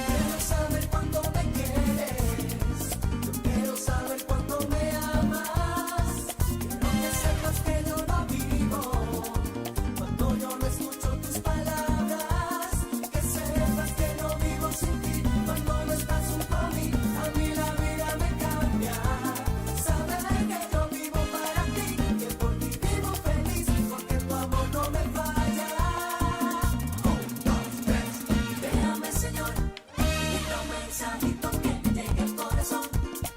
Quiero saber cuánto me quieres, yo quiero saber cuánto me amas. Quiero que sepas que yo no vivo cuando yo no escucho tus palabras. Que sepas que no vivo sin ti cuando no estás junto a mí. A mí la vida me cambia. Saber que yo vivo para ti, que por ti vivo feliz, porque tu amor no me falla. Un, dos, tres. Déjame, Señor, digita un mensajito que me llegue al corazón.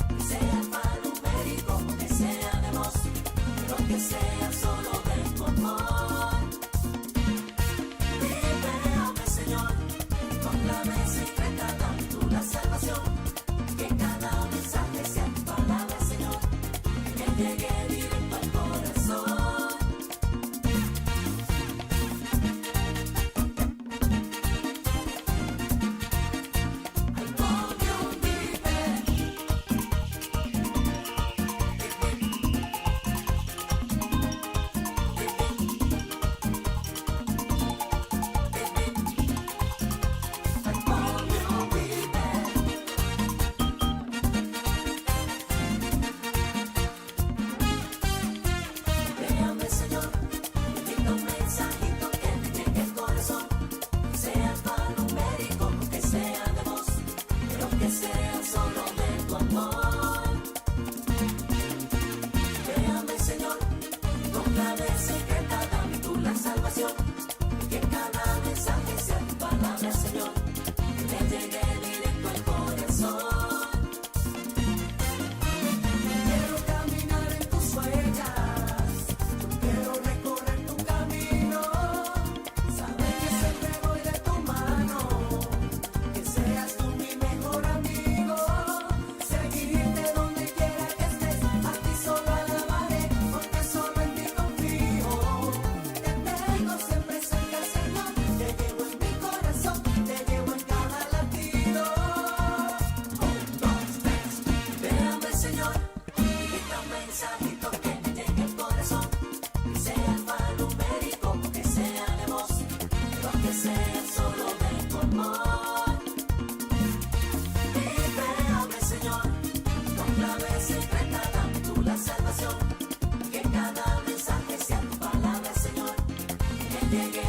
Que sea alfanumérico o que sea de voz, pero que sea solo de tu amor. Libérame, Señor, con clave secreta, dame tú la salvación. Que cada mensaje sea tu palabra, Señor, que me llegue directo al corazón. Al podium vive. Al podium vive. Véame, Señor, digita un mensajito que me llegue al corazón. Que sea alfanumérico o que sea de voz, pero que sea solo de tu amor. Véame, Señor, con clave secreta, dame tú la salvación. Y que cada mensaje sea tu palabra, Señor, que me llegue directo al corazón. Quiero caminar en tus huellas, yo quiero recorrer tu camino, saber que siempre voy de tu mano, que seas tú mi mejor amigo, seguirte donde quiera que estés, a ti solo alabaré, porque solo en ti confío. Te tengo siempre cerca, Señor, te llevo en mi corazón, te llevo en cada latido. Un, dos, tres. Véame, Señor, digita un mensajito que me llegue al corazón, que sea alfanumérico o que sea de voz, pero que sea solo de tu amor. Libérame, Señor, con clave secreta, dame tú la salvación, que cada mensaje sea tu palabra, Señor, que me llegue